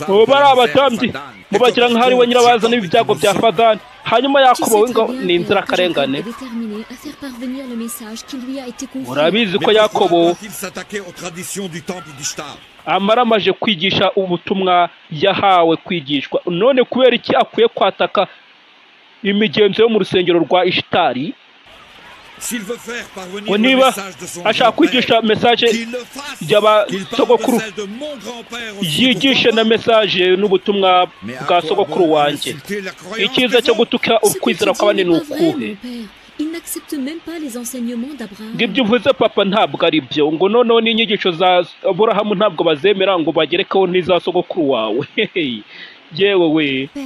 Ubu bari abatambyi mubagira nk'aho ari we nyirabayazana w'ibyago bya Fadani, hanyuma Tu Yakobo sais we ngo très bien, ni père, que Jacob inzirakarengane. est déterminé à faire parvenir le message qui lui a été confié. Urabizi ko Yakobo Il s'attaquer aux traditions du temple d'Ishtar. amaramaje kwigisha ubutumwa yahawe kwigishwa. None kubera iki akwiye kwataka imigenzo yo mu rusengero rwa Ishitari? S'il veut faire parvenir Ngo le niba message de son ashaka kwigisha message qu'il le fasse, y'aba qu'il parle de sogokuru, celle de mon grand-père aussi, yigishe na message n'ubutumwa Mais à bwa quoi sogokuru bon wanjye. insulter la croyance Icyiza des cyo autres? gutuka Ce que tu ukwizera dis kw'abandi n'est ni pas vrai, ukuhe? mon père. Il n'accepte même pas les enseignements d'Abraham. Ngo ibyo uvuze, papa, ntabwo ari byo. Ngo noneho n'inyigisho za Aburahamu ntabwo bazemera, ngo bagerekeho n'iza sogokuru wawe. Yewe we! Père,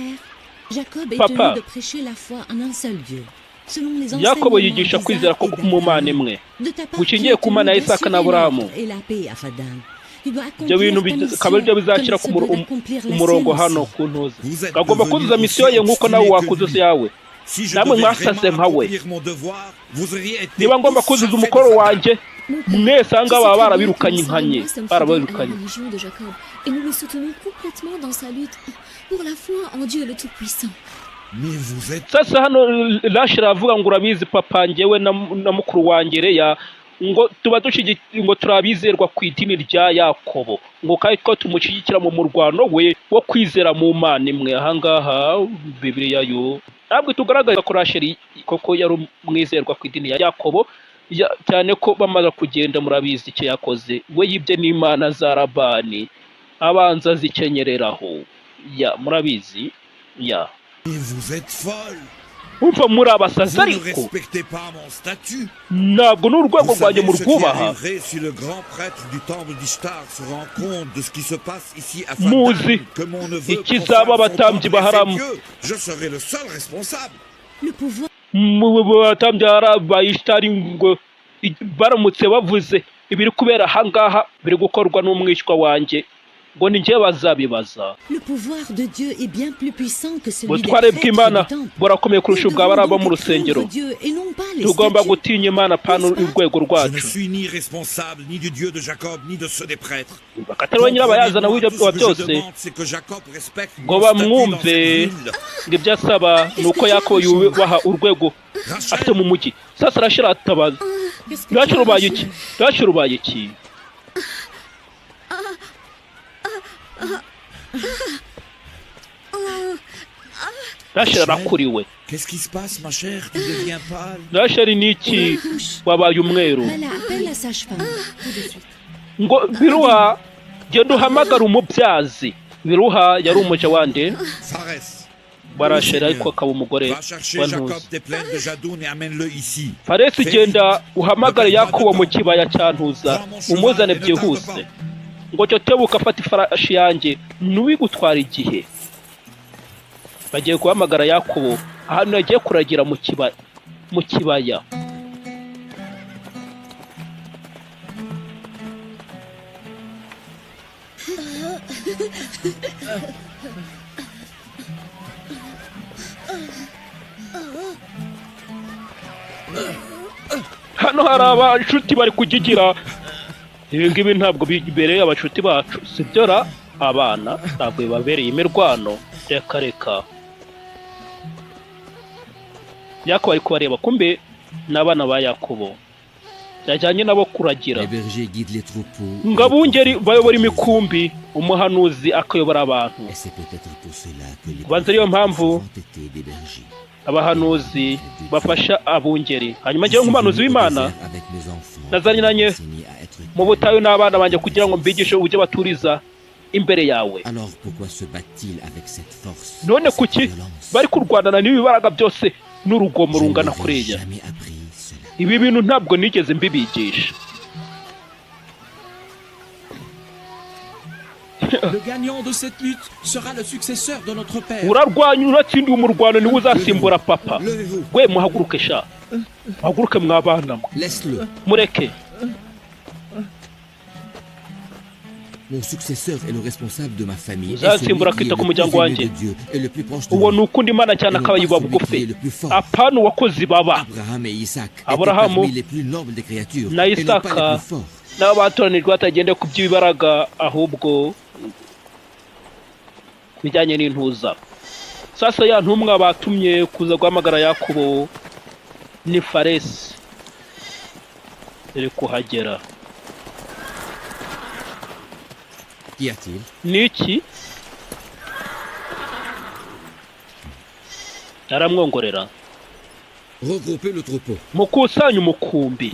Jacob est Papa. tenu de prêcher la foi en un seul Dieu, selon les Yakobo enseignements yigisha d'Isaac kwizera ko et mu Mana d'Abraham. imwe De ta part, tu gushingiye es ku Mana tenu ya Isaka d'assurer na Aburahamu. l'ordre et la paix à Fadan. Tu dois Ibyo bintu accomplir ta bikaba mission aribyo bizashyira comme ku se doit accomplir la umurongo sienne hano aussi. ku ntuza. Vous êtes Agomba devenus kuzuza mission aussi ye nk'uko nawe obstinés que wakuzuza lui. iyawe. Si je Namwe devais mwasaze vraiment nka we. accomplir mon devoir, vous auriez été Niba ngomba tous kuzuza chassés de umukoro Fadan. wanjye, Mon père, mwese aha tu ngaha sais baba très bien que barabirukanye nous sommes nkanye et moi sommes fidèles à la barabirukanye. religion de Jacob et nous le soutenons complètement dans sa lutte pour la foi en Dieu le Tout-Puissant. Mais vous êtes Sasa hano Rasheli aravuga ngo urabizi papa, njyewe na mukuru wanjye Leya ngo tuba ngo turabizerwa ku idini rya Yakobo, ngo kandi ko tumushyigikira mu murwano we wo kwizera mu Mana imwe. Ahangaha Bibiliya yo ntabwo tugaragaza ko Rasheli koko yari umwizerwa ku idini ya Yakobo, cyane ko bamaze kugenda murabizi icyo yakoze. We yibye n'imana za Labani, abanza azikenyereraho. Ya, murabizi ya. Mais vous êtes folle. Umva, muri abasazi. Vous ne Ariko respectez pas mon statut. ntabwo n'urwego Vous rwanjye savez ce qui murwubaha. arriverait si le grand prêtre du temple d'Ishtar se rend compte de ce qui se passe ici à Muzi Fadan, que mon neveu ikizaba profane son abatambyi temple et ses baharamu. dieux. Je serai le seul responsable. Le pouvoir Mu batambyi ba Ishitari, ngo baramutse bavuze ibiri kubera ahangaha biri gukorwa n'umwishywa wanjye, ngo ni njye bazabibaza. Le pouvoir de Dieu est bien plus puissant que celui des Ubutware prêtres bw'Imana du temple. burakomeye kurusha Nous ubwa devons bari abo donc mu rusengero. craindre Dieu et non pas les Tugomba statues. gutinya Imana, pana urwego Je ne rwacu. suis ni responsable ni du Dieu de Jacob, ni de ceux des prêtres. Atari we nyirabayazana Comprenez-moi, w'ibyo tout ce que je byose. demande, c'est que Jacob respecte Ngo mon statut dans bamwumve. cette ville. Ngo ibyo asaba ni uko Yakobo yubaha urwego afite mu mujyi. Sasa Rasheli aratabaza. Qu'est-ce que tu Rasheli, as, ubaye iki? Rachel? Rasheli, ubaye iki? Rasheli arakuriwe. Qu'est-ce qui se passe, ma chère? Tu deviens pâle. Rasheli, ni iki? Wabaye umweru. Voilà, appelle la sage-femme tout de suite. Ngo Biruha, genda uhamagare umubyazi. Biruha yari umuja wande? Pharès, Wa Rasheli, ariko akaba umugore va chercher wa Jacob Ntuzi. des plaines de Jadoun et amène-le ici. Faresi, genda uhamagare Yakobo mu kibaya cya Ntuza, umuzane byihuse. Ngo cyo tebuka, afata ifarashi yanjye, ntubigutwara igihe. Bagiye guhamagara Yakobo ahantu yagiye kuragira mu kibaya. Hano hari abashuti bari kugigira. Ibi ngibi ntabwo bibereye abashuti bacu, sibyo ra? Abana ntabwo bibabereye imirwano. Reka reka. Yakobo ari kubareba, kumbe ni abana ba Yakobo yajyanye nabo kuragira. Les bergers guident les troupeaux. Ngo abungeri bayobora imikumbi, umuhanuzi akayobora abantu. Et c'est peut-être pour cela que les Ubanza ariyo prophètes mpamvu ont souvent été des bergers. abahanuzi bafasha abungeri. Hanyuma njyewe nk'umuhanuzi w'Imana Avec mes enfants, nazanye enseigner à être mu butayu n'abana banjye kugira ngo mbigishe uburyo baturiza imbere yawe. Alors pourquoi se bat-il avec cette force, None cette kuki violence? bari kurwanana n'ibi baraga byose n'urugomo Je rungana n'aurais kuriya? jamais appris cela. Ibi bintu ntabwo nigeze mbibigisha. Le gagnant de cette lutte sera le successeur de notre père. Urarwanya, uratsindiye umurwano niwe uzasimbura papa. Levez-vous. We, muhaguruke sha, muhaguruke mwabana mwe. Laisse-le. Mureke. Mon successeur est le responsable de ma famille et Uzansimbura celui qui akita est ku le muryango plus aimé wanjye. de Dieu et le plus proche de Uwo lui. ni ukunda Imana cyane Et non akaba pas yiba celui qui bugufi, est le plus fort. apana uwakoze ibaba. Abraham et Isaac étaient Aburahamu parmi les plus nobles des créatures na et non pas Isaka les plus forts. n'abo batoranijwe batagendeye ku by'ibibaraga, ahubwo ku bijyanye n'intuza. Sasa ya ntumwa batumye kuza guhamagara Yakobo ni Faresi iri kuhagera. Qu'y a-t-il? Ni iki? Aramwongorera. Regroupez le troupeau. Mukusanye umukumbi.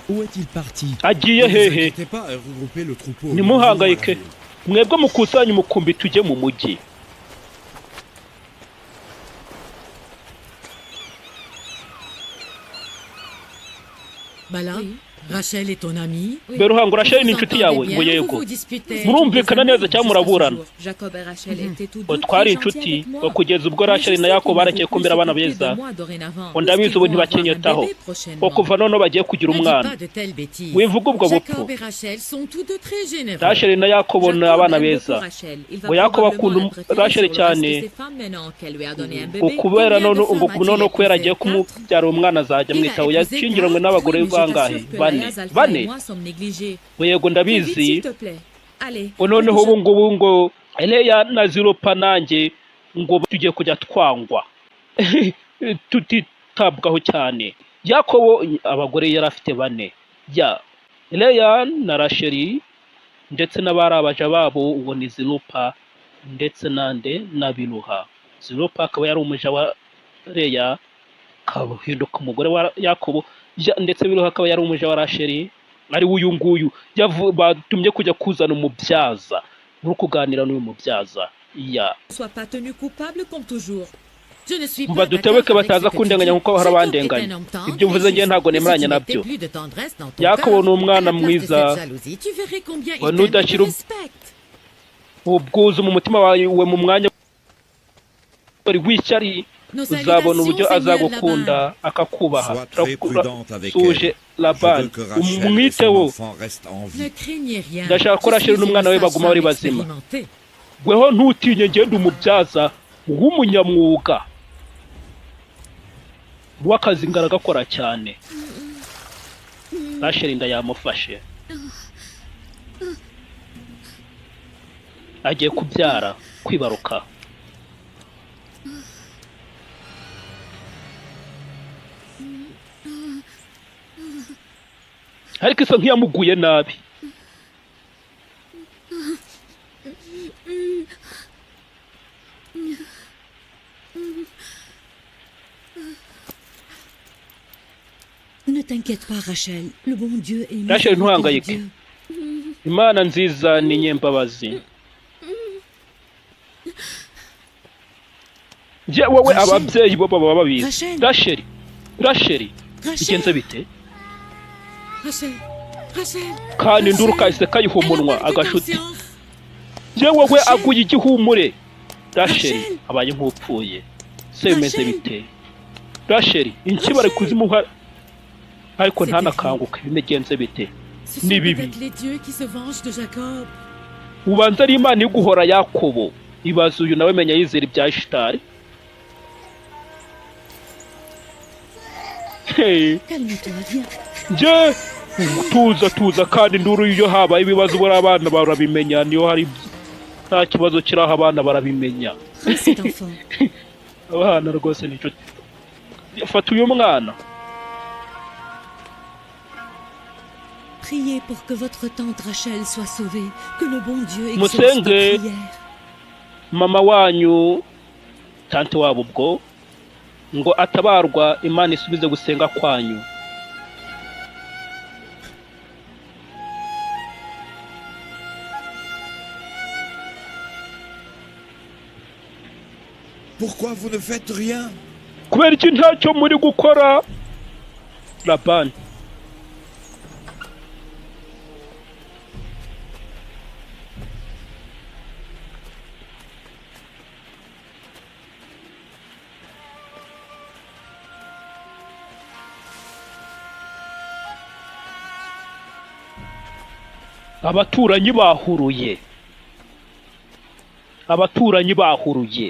Où est-il parti? Agiye Ne vous hehe? inquiétez pas, regroupez le troupeau. Ntimuhangayike, mwebwe mukusanye umukumbi tujye mu mujyi. Bala, Oui. Rachel est ton amie. Oui. Beruhango, Rasheli Vous ni vous inshuti entendez yawe? bien, Ngo vous yego. vous disputez. Murumvikana neza cyangwa muraburana? Jacob et Rachel étaient tous Ngo deux twari très gentils inshuti, avec moi. ngo kugeza ubwo Mais je Rasheli na sais Yakobo qu'ils ne barekeye vont plus kumbera abana s'occuper beza. de moi dorénavant, Ngo ndabizi puisqu'ils ubu vont avoir un ntibakinyitaho, bébé ngo prochainement. kuva noneho bagiye kugira Ne dis umwana. pas de telles bêtises. Wivuga ubwo bupfu. Jacob et Rachel sont tous deux très généreux. Rasheli na Yakobo ni Jacob abana aime beza. beaucoup Rachel. Il va Ngo Yakobo probablement akunda la préférer Rasheli sur le reste cyane. de ses femmes maintenant qu'elle lui a donné un Ngo bébé. kubera Combien none de ngo femmes a-t-il none kubera épousé? agiye kumubyara umwana azajya Il a amwitaho. épousé Yashyingiranywe quatre, n'abagore oui, mais je bangahe? t'assure que Bane. Léa, Zalfa Bane. et moi sommes négligés. Ngo yego Fais vite, ndabizi. s'il te plaît. Allez, Ngo noneho ubu ngubu ngo Eleya na Zilopa nanjye ngo tugiye kujya twangwa, tutitabwaho cyane. Yakobo abagore yari afite bane, ya Leya na Rasheli ndetse n'abari abaja babo, uwo ni Zilopa ndetse nande na Biluha. Zilopa akaba yari umuja wa Leya, akahinduka umugore wa Yakobo, ndetse Biluha akaba yari umuja wa Rasheli, ari we uyu nguyu batumye kujya kuzana umubyaza. Uri kuganira n'uyu mubyaza ya ne sois pas tenu coupable comme toujours. Je ne suis Mba pas dutebeke d'accord avec bataza ce que tu kundenganya dis. kuko bahora Jacob est bandenganya. un homme tendre Ibyo mvuze et njye juste. ntabwo Mais si nemeranya tu mettais nabyo. plus de tendresse dans ton Yakobo cœur, ni umwana à la place de mwiza. cette jalousie, tu verrais combien il Ngo t'aime et te nudashyira respecte. ubwuzu mu mutima wawe mu mwanya w'ishyari, Nos uzabona uburyo salutations, Seigneur azagukunda Laban. akakubaha. Sois très prudente avec Suje elle. Je Labani, veux que Rachel et son umwiteho. enfant restent en Ne vie. craignez rien. Ndashaka ko Je Rachel suis n'umwana une we baguma bari sage-femme bazima. expérimentée. Weho ntutinye, ngende umubyaza w'umunyamwuga w'akazi ngaragakora cyane. Rachel inda yamufashe, agiye kubyara, kwibaruka. Ariko isa nk'iyamuguye nabi. Ne t'inquiète pas, Rachel. Le bon Dieu est Rachel, ntuhangayike. miséricordieux. Imana nziza ni nyembabazi. Njye wowe Rachel. ababyeyi bo baba babizi. Rachel. Rasheli, Rasheli, bigenze Rachel, bite? Rachel, Rachel. Kandi induru Rachel. kahise kayiha Elle a umunwa perdu agashuti. conscience. Njye wowe Rachel. aguye igihumure. Rasheli Rachel. abaye nk'upfuye. Se bimeze Rachel. bite? Rasheli inki bari Rachel. kuzimuha ariko C'est ntanakanguke, bimegenze bite? Ce sont Ni bibi. peut-être les dieux qui se vengent de Jacob. Ubanza ari Imana iguhora Yakobo. Ibaze uyu nawe menya yizera ibya Shitari. Hey. Calme-toi, viens. Njye tuza tuza, kandi induru iyo habaye ibibazo buriya abana barabimenya, niyo hari nta kibazo kiri aho abana barabimenya. Prends cet enfant. Abana rwose ni inshuti. Fata uyu mwana. Priez pour que votre tante Rachel soit sauvée, que le bon Dieu exauce Musenge. vos prières. Mama wanyu, tante wabo ubwo, ngo atabarwa, Imana isubize gusenga kwanyu. Pourquoi vous ne faites rien? Kubera iki ntacyo muri gukora? Labani. Abaturanyi bahuruye, abaturanyi bahuruye.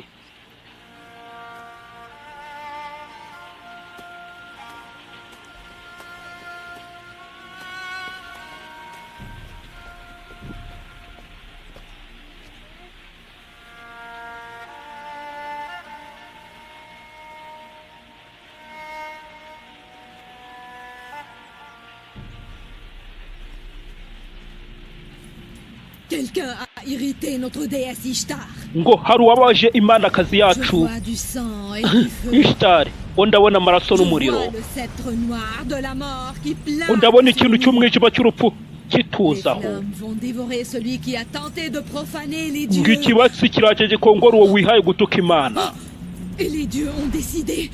Quelqu'un a irrité notre déesse Ishtar. Ngo hari uwabaje imanakazi Je yacu vois du sang et du feu. Ishitari. Ngo ndabona amaraso Je n'umuriro. vois le sceptre noir de la mort qui plane Ngo ndabona sur ikintu nous. cy'umwijima cy'urupfu Les kituzaho. flammes vont dévorer celui qui a tenté de profaner les Ngo dieux. ikibatsi kiraje gikongora uwo wihaye gutuka Imana. Et les dieux ont décidé.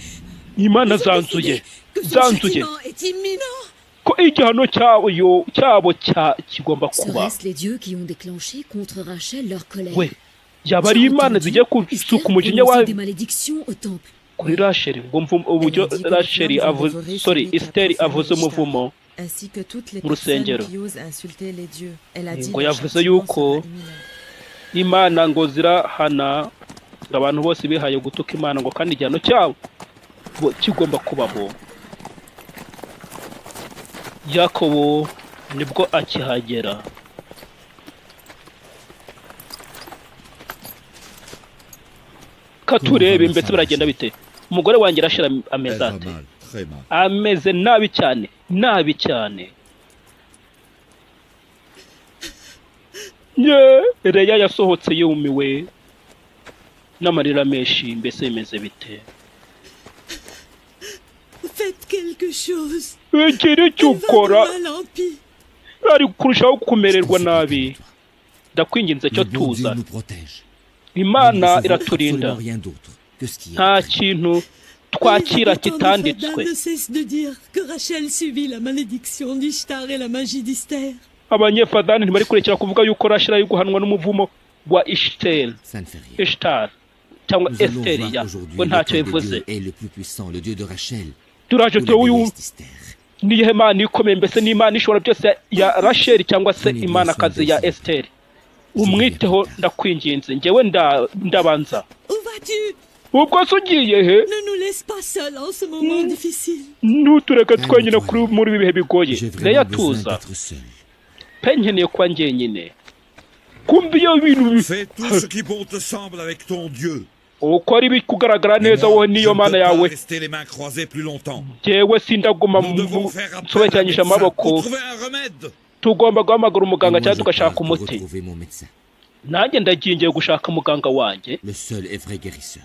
Imana Ils ont zanzuye, décidé que son zanzuye châtiment est imminent. ko igihano cyayo cyabo cya kigomba kuba. Serait-ce les dieux qui ont déclenché contre Rachel leur colère? We yaba Tu ari as Imana entendu zigiye Esther gusuka umujinya prononcer wa des malédictions au temple. Kuri Rasheli. Ngo mvu uburyo Elle a dit que les Rasheli flammes vont avuze, dévorer sorry, celui qui a Esiteri profané avuze Ishtar, umuvumo ainsi que toutes les mu personnes rusengero. qui osent insulter les dieux. Elle a dit Ngo leur yavuze châtiment yuko sera imminent. Imana ngo zirahana ngo abantu bose bihaye gutuka Imana, ngo kandi igihano cyabo ngo kigomba kubaho. Yakobo nibwo akihagera. Katurebe mbese biragenda bite? Umugore wanjye arashira ameze Elle va ate? mal, très mal. Ameze nabi cyane, nabi cyane. Ye, Reya yasohotse yumiwe n'amarira menshi. Mbese bimeze bite? Faites quelque chose. Igira icyo Elle va ukora. de mal en pis. Ari kurushaho Je kumererwa t'en supplie, nabi. calme-toi. Ndakwinginze cyo Le bon Dieu tuza. nous protège. Nous ne Imana recevons iraturinda. absolument rien d'autre que ce qui est Nta écrit. kintu Les twakira habitants de kitanditswe. Fadan ne cessent de dire que Rachel subit la malédiction d'Ishtar et la magie d'Isther. Abanyefadani ntibari kurekera kuvuga yuko Rasheli ari guhanwa n'umuvumo wa Ishiteri, Ça ne fait rien. Ishtar cyangwa Nous allons Esiteri ya voir aujourd'hui we ntacyo lequel des bivuze. dieux est le plus puissant, le dieu de Rachel Turaje ou la tuwe uyu déesse d'Esther. niyihe mana ikomeye? Mbese ni Imana ishobora byose ya Rasheli cyangwa se Prenez bien soin imanakazi d'elle, ya s'il vous plaît. Esiteri? Je reviens Umwiteho plus tard. ndakwinginze, njyewe ndabanza. Où vas-tu? Ubwo se ugiye he? Ne nous laisse pas seuls en ce moment difficile. Ntutureke twenyine Calme-toi, kuri Léa. muri ibi bihe bigoye. J'ai Leya vraiment besoin tuza d'être seul. pe, nkeneye kuba njyenyine. Kumva iyo ibintu Fais tout ce qui bon te semble avec ton Dieu. Ukora ibikugaragara Mais neza moi, wowe je n'iyo ne mana peux pas yawe. rester les mains croisées plus longtemps. Njyewe sindaguma Nous devons faire appel à un nsobekeranyije médecin amaboko. ou trouver un remède. Tugomba guhamagara Et umuganga moi, cyangwa je tugashaka pars pour umuti. retrouver mon médecin, Nanjye ndagiye, ngiye gushaka muganga wanjye le seul et vrai guérisseur.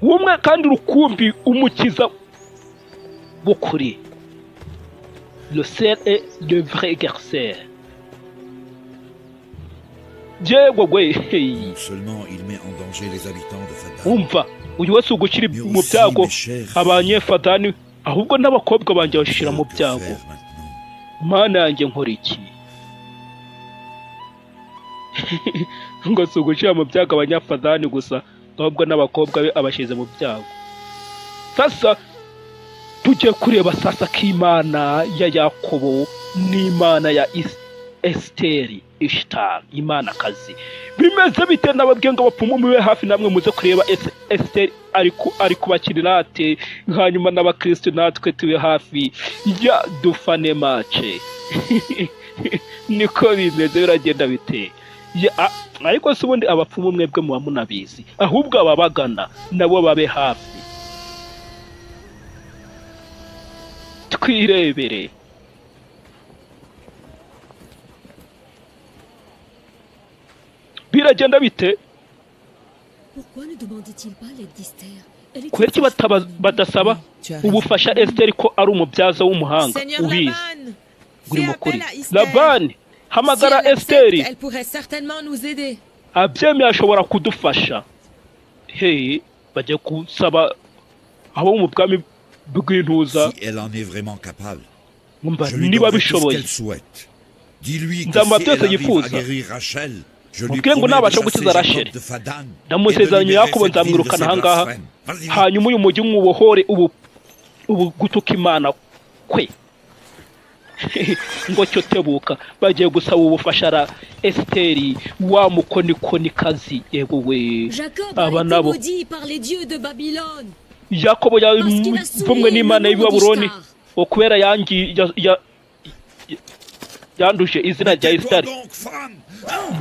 umwe kandi rukumbi, umukiza w'ukuri, le seul et le vrai guérisseur. Yewe we, hey. Non seulement il met en danger les habitants de Fadan, Umva, uyu wese ugushyira mais mu aussi byago mes chers filles. abanyefadani, ahubwo n'abakobwa banjye bashira mu Que byago. faire maintenant? Mana yanjye, nkora iki? Ngo si ugushyira mu byago abanyafadani gusa, ahubwo n'abakobwa be abashyize mu byago. Sasa tujye kureba sasa ko Imana ya Yakobo n'Imana ya Esiteri Ishitari imanakazi bimeze bite? Nababwiye ngo abapfumu mube hafi namwe muze kureba Esiteri ari kubakirira ate, hanyuma n'abakristo natwe tube hafi ya dufane mace. Niko bimeze, biragenda bite? Ariko se ubundi abapfumu mwebwe muba munabizi? Ahubwo ababagana nabo babe hafi twirebere. Biragenda bite? Pourquoi ne demandait-il pas l'aide d'Esther? Elle est Kubera iki badasaba Tu as raison. ubufasha Esiteri ko ari umubyaza w'umuhanga Seigneur ubizi? Laban, Uri fais mukuri appel à Esther. Labani, Si hamagara elle accepte, Esiteri. elle pourrait certainement nous aider. Abyemeye ashobora kudufasha. Hey, bajya gusaba abo mu bwami bw'intuza. Si elle en est vraiment capable, Umva, je lui niba donnerai tout ce bishoboye qu'elle souhaite. Dis-lui que Nzamuha si byose elle arrive à yifuza. guérir Rachel, je lui Mubwire ngo promets de nabasha chasser gukiza Jacob Rachel, de Fadan et de ndamusezeranya libérer Yakobo cette ville de nzamwirukana ses ahangaha, blasphèmes. Vas-y vite. hanyuma uyu mujyi mwubohore ubu gutuka Imana kwe. Ngo cyo tebuka, bagiye gusaba ubufasha ra Esiteri wa mukonikoni-kazi. Yego we. Jacob a Aba été nabo maudit par les dieux de Babylone. Yakobo Parce qu'il a souillé yavumwe n'Imana le y'i nom Babuloni d'Ishtar. ngo kubera yangi yanduje izina Mais rya tais-toi Esiteri. donc, femme.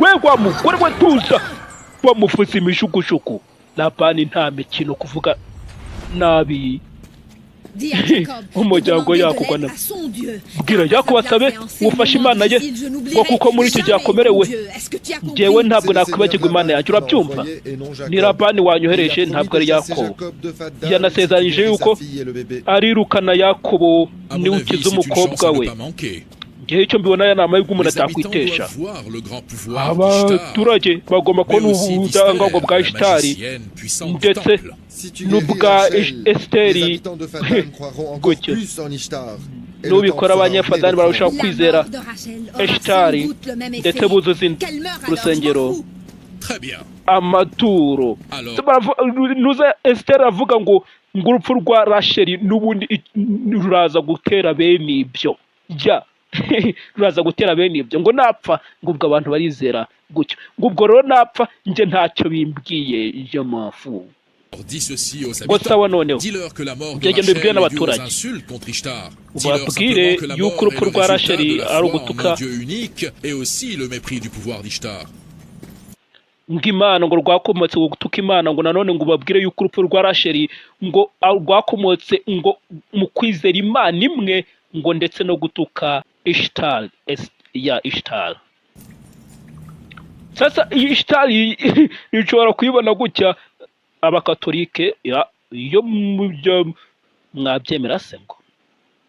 We wa mugore we, tuza, wamuvuza imijugujugu. Labani nta mikino, kuvuga nabi Dis à Jacob de umuryango demander de Yakobo l'aide na à son Dieu. Bwira Car Yakobo sa asabe place est en ces ubufasha moments Imana ye, difficiles, je ngo n'oublierai kuko muri iki gihe jamais mon akomerewe, Dieu. Est-ce que tu as njyewe compris? ntabwo C'est le Seigneur nakwibagirwa Imana Laban yanjye. qui l'a Urabyumva? envoyé et non Ni Jacob. Labani Il a wanyohereje, promis ntabwo de ari chasser Yakobo. Jacob de Faddan si tu Yanasezeranyije guéris sa yuko fille et le bébé. arirukana Yakobo À mon niwe avis, ukiza c'est une chance umukobwa à ne we. pas manquer. Ngewe icyo mbibona, aya ni amahirwe umuntu Les habitants atakwitesha. doivent voir le grand pouvoir d'Ishtar, Abaturage bagomba mais kubona aussi ubudahangarwa d'Esther, bwa la Ishitari magicienne puissante du ndetse temple. Si tu guéris n'ubwa Rachel, les Esiteri. habitants de Faddan croiront encore Gutyo plus en Ishtar. Et le temple nubikora, sera orné Abanyafadani d'offrandes. bararushaho La kwizera mort de Rachel aura sans Eshitari doute le même ndetse effet. buzuza Qu'elle meure alors, je m'en urusengero fous. Très bien. amaturo. Alors, Nuza Esiteri avuga ngo urupfu rwa Rasheli n'ubundi ruraza gutera bene ibyo, jya ruraza gutera bene ibyo, ngo napfa, ngo ubwo abantu barizera gutyo, ngo ubwo rero napfa njye ntacyo bimbwiye y'amafu. dis ceci aux Ngo sawa habitants. noneho Dis-leur que la mort de njye genda Rachel ubibwire est due aux n'abaturage, insultes contre Ishtar. Dis-leur ubabwire simplement que la yuko mort est urupfu le rwa résultat de Rasheli la ari foi en un ugutuka Dieu unique et aussi le mépris du pouvoir d'Ishtar. Ngo Imana, ngo rwakomotse ngo gutuka Imana, ngo nanone ngo ubabwire yuko urupfu rwa Rasheli ngo rwakomotse ngo mu kwizera Imana imwe, ngo ndetse no gutuka Ishitari ya Ishitari. Sasa iyi Ishitari ishobora kuyibona gutya Abakatolike ya iyo mujya mwabyemera se? Ngo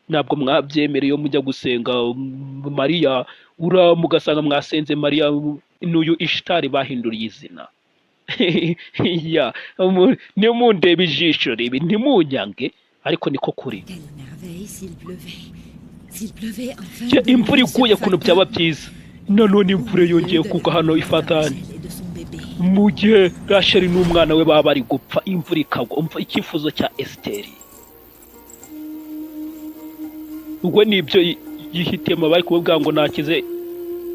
ntabwo mwabyemera. Iyo mujya gusenga Mariya ura mugasanga mwasenze Mariya n'uyu Ishitari bahinduriye izina. Ya nimundebe ijisho ribi, ntimunyange, ariko niko kuri. Quelle merveille s'il pleuvait. S'il pleuvait enfin Ya, de imvura nouveau sur iguye ukuntu byaba Faddan, byiza. Nanone au imvura milieu yongeye de la kugwa hano mort de i Fadani, Rachel et de son bébé. mu gihe Rasheli n'umwana we baba bari gupfa, imvura ikagwa. Umva icyifuzo cya Esiteri, ubwo nibyo yihitiyemo. Bari kumubwira ngo nakize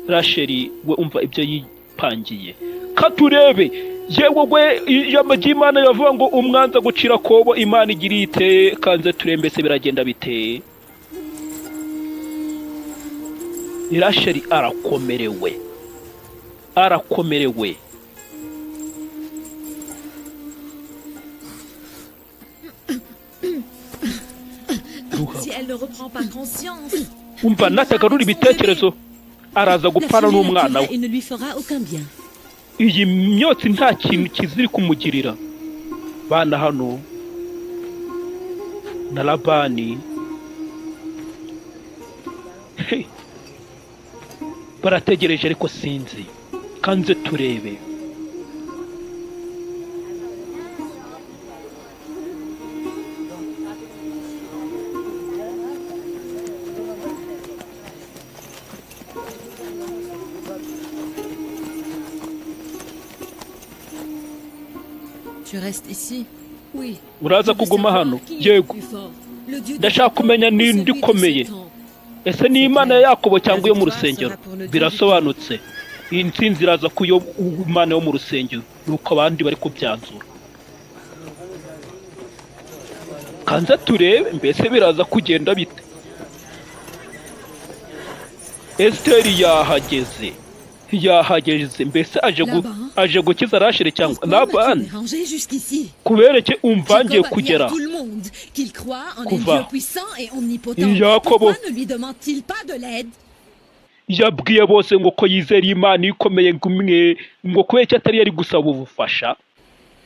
Rasheli we, umva ibyo yipangiye. Katurebe yewe we, ijambo ry'Imana riravuga ngo umwanza gucira kobo Imana igira ite? Kanze turembese biragenda biteye. Rasheli arakomerewe, arakomerewe. Ruha. Si elle ne reprend pas conscience, Umva, Elle mourra natagarura avec son ibitekerezo bébé. araza La gupfana fumée la n'umwana tuera we. et ne lui fera aucun bien. Iyi myotsi nta kintu kiziri kumugirira. Bana hano na Labani, Hey, barategereje, ariko sinzi, kanze turebe. Tu restes ici. Oui, Uraza je veux kuguma savoir hano? qui est le Yego. plus fort, le Dieu de Ndashaka Jacob kumenya ou ninde celui de ce ukomeye, temple. ese ni C'est Imana ya clair. Yakobo La cyangwa iyo mu victoire rusengero? sera pour le Dieu du temple. Birasobanutse, iyi ntsinzi iraza ku yo Imana yo mu rusengero, nuko abandi bari kubyanzura. Kanze turebe mbese biraza kugenda bite. Esiteri yahageze, yahageze. Mbese aje Laban, aje gukiza Rasheli cyangwa pourquoi m'as-tu Labani? dérangé jusqu'ici? Kubereke umvangiye Jacob a dit à kugera tout le monde qu'il croit en un kuva Dieu puissant et omnipotent. Yakobo Pourquoi ne lui demande-t-il pas de l'aide? yabwiye bose ngo ko yizera Imana ikomeye, ngo umwe, ngo kubera icyo atari yari gusaba ubufasha.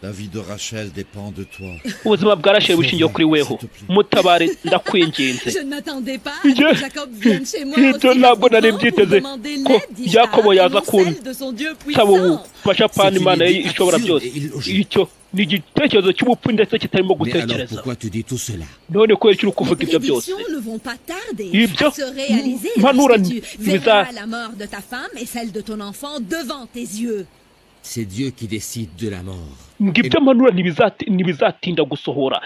La vie de Rachel dépend de toi. Ubuzima bwa Rasheli bushingiye Sauve-la, kuri s'il weho, te plaît. mutabare ndakwinginze. Je ne m'attendais pas à ce Njye que Jacob vienne chez moi ibyo aussi ntabwo nari rapidement pour mbyiteze demander ko l'aide d'Ishtar Yakobo et yaza non celle de son Dieu kunsaba puissant. ubufasha C'est pana une Imana ye idée ishobora absurde byose. et illogique. Icyo ni igitekerezo cy'ubupfu ndetse kitarimo Mais alors gutekereza. pourquoi tu dis tout cela? None kubera icyo uri Les kuvuga ibyo byose? prédictions ne vont pas tarder Ibyo à se réaliser mpanura lorsque tu ntibiza verras la mort de ta femme et celle de ton enfant devant tes yeux. C'est Dieu qui décide de la mort. Ngo ibyo mpanura ntibizatinda gusohora,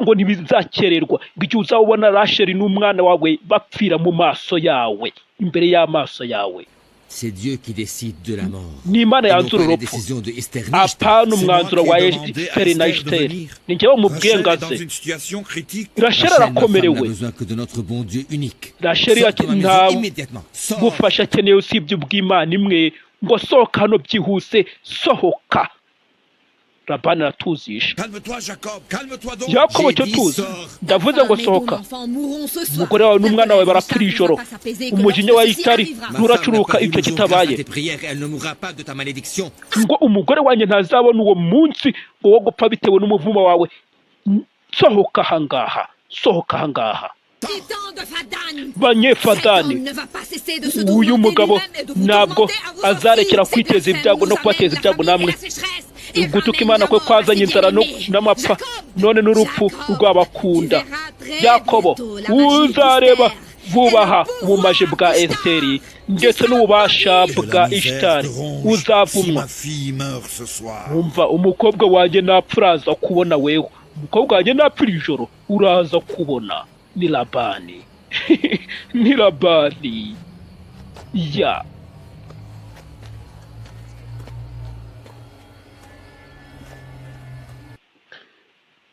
ngo ntibizakererwa, ngo igihe uzabona Rasheli n'umwana wawe bapfira mu maso yawe, imbere y'amaso yawe. C'est Dieu qui décide de la mort. Ni Imana Et non yanzura pas les urupfu, décisions de Esther ni Ishtar. apana C'est moi umwanzuro qui ai wa demandé à Esiteri na Esther de Esiteri. venir. Ni njyewe Rachel mubwiye est dans ngaze. une situation critique. Rasheli Rachel, ma femme, n'a arakomerewe. besoin que de notre bon Dieu unique. Rasheli Sors ati de ma maison nta immédiatement. Sors. bufasha akeneye usibye ubw'Imana imwe, ngo sohoka hano byihuse, sohoka. Labani aratuzisha. Calme-toi, Jacob, calme-toi donc. Yakobo, J'ai cyo dit tuzi, sors. ndavuze Ta ngo femme et ton sohoka. enfant mourront ce soir. Umugore wawe Ta n'umwana wawe colère barapfira d'Ishtar ne ijoro. va pas s'apaiser que Umujinya lorsque wa ceci Isitari arrivera. Ma femme n'a nturacuruka pas vu icyo le jour grâce à kitabaye. tes prières, elle ne mourra pas de ta malédiction. Ngo umugore wanjye ntazabona uwo munsi ngo wo gupfa bitewe n'umuvumo wawe. Sohoka ahangaha, sohoka ahangaha. Titan de Fadan. Cet Banyefadani, homme ne va pas cesser de se uyu tourmenter mugabo lui-même et de vous ntabwo tourmenter à vous aussi. azarekera Ces kwiteza blasphèmes ibyago nous no kubateza amènent la ibyago famine et namwe. la sécheresse et Ugutuka ramènent Imana la kwe mort à kwazanye ses inzara bien-aimés. n'amapfa, Jacob, none n'urupfu Jacob, rw'abakunda. tu verras très Yakobo, bientôt la magie uzareba d'Esther et vubaha le ubumaji pouvoir bwa d'Ishtar. Esiteri Tu ndetse seras n'ububasha maudit. Que la bwa misère Ishitari, te ronge si uzavumwa. ma fille meurt ce soir. Wumva, umukobwa wanjye napfa uraza kubona. Wewe, umukobwa wanjye napfa iri joro uraza kubona. Ni Labani, ni Labani ya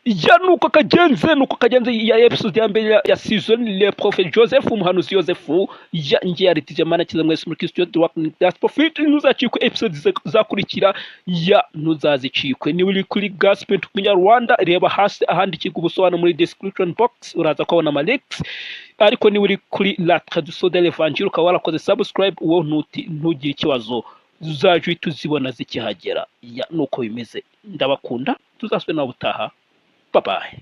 ya. Nuko kagenze, nuko kagenze ya episode ya mbere ya season, Le Prophète Joseph, umuhanuzi Joseph. Ya ngiye yaritije Mana kiza mwese muri Kristo the work that prophet. Ntuzacikwe episode zakurikira, ya ntuzazicikwe. Niba uri kuri Gospel Rwanda, reba hasi ahandikirwa ubusobanuro muri description box, uraza kubona ama links. Ariko niba uri kuri La Traduction de l'Evangile, ukaba warakoze subscribe, uwo ntugire ikibazo, uzajya uhita uzibona zikihagera. Ya nuko bimeze, ndabakunda, tuzasubire nawe ubutaha. Bye bye.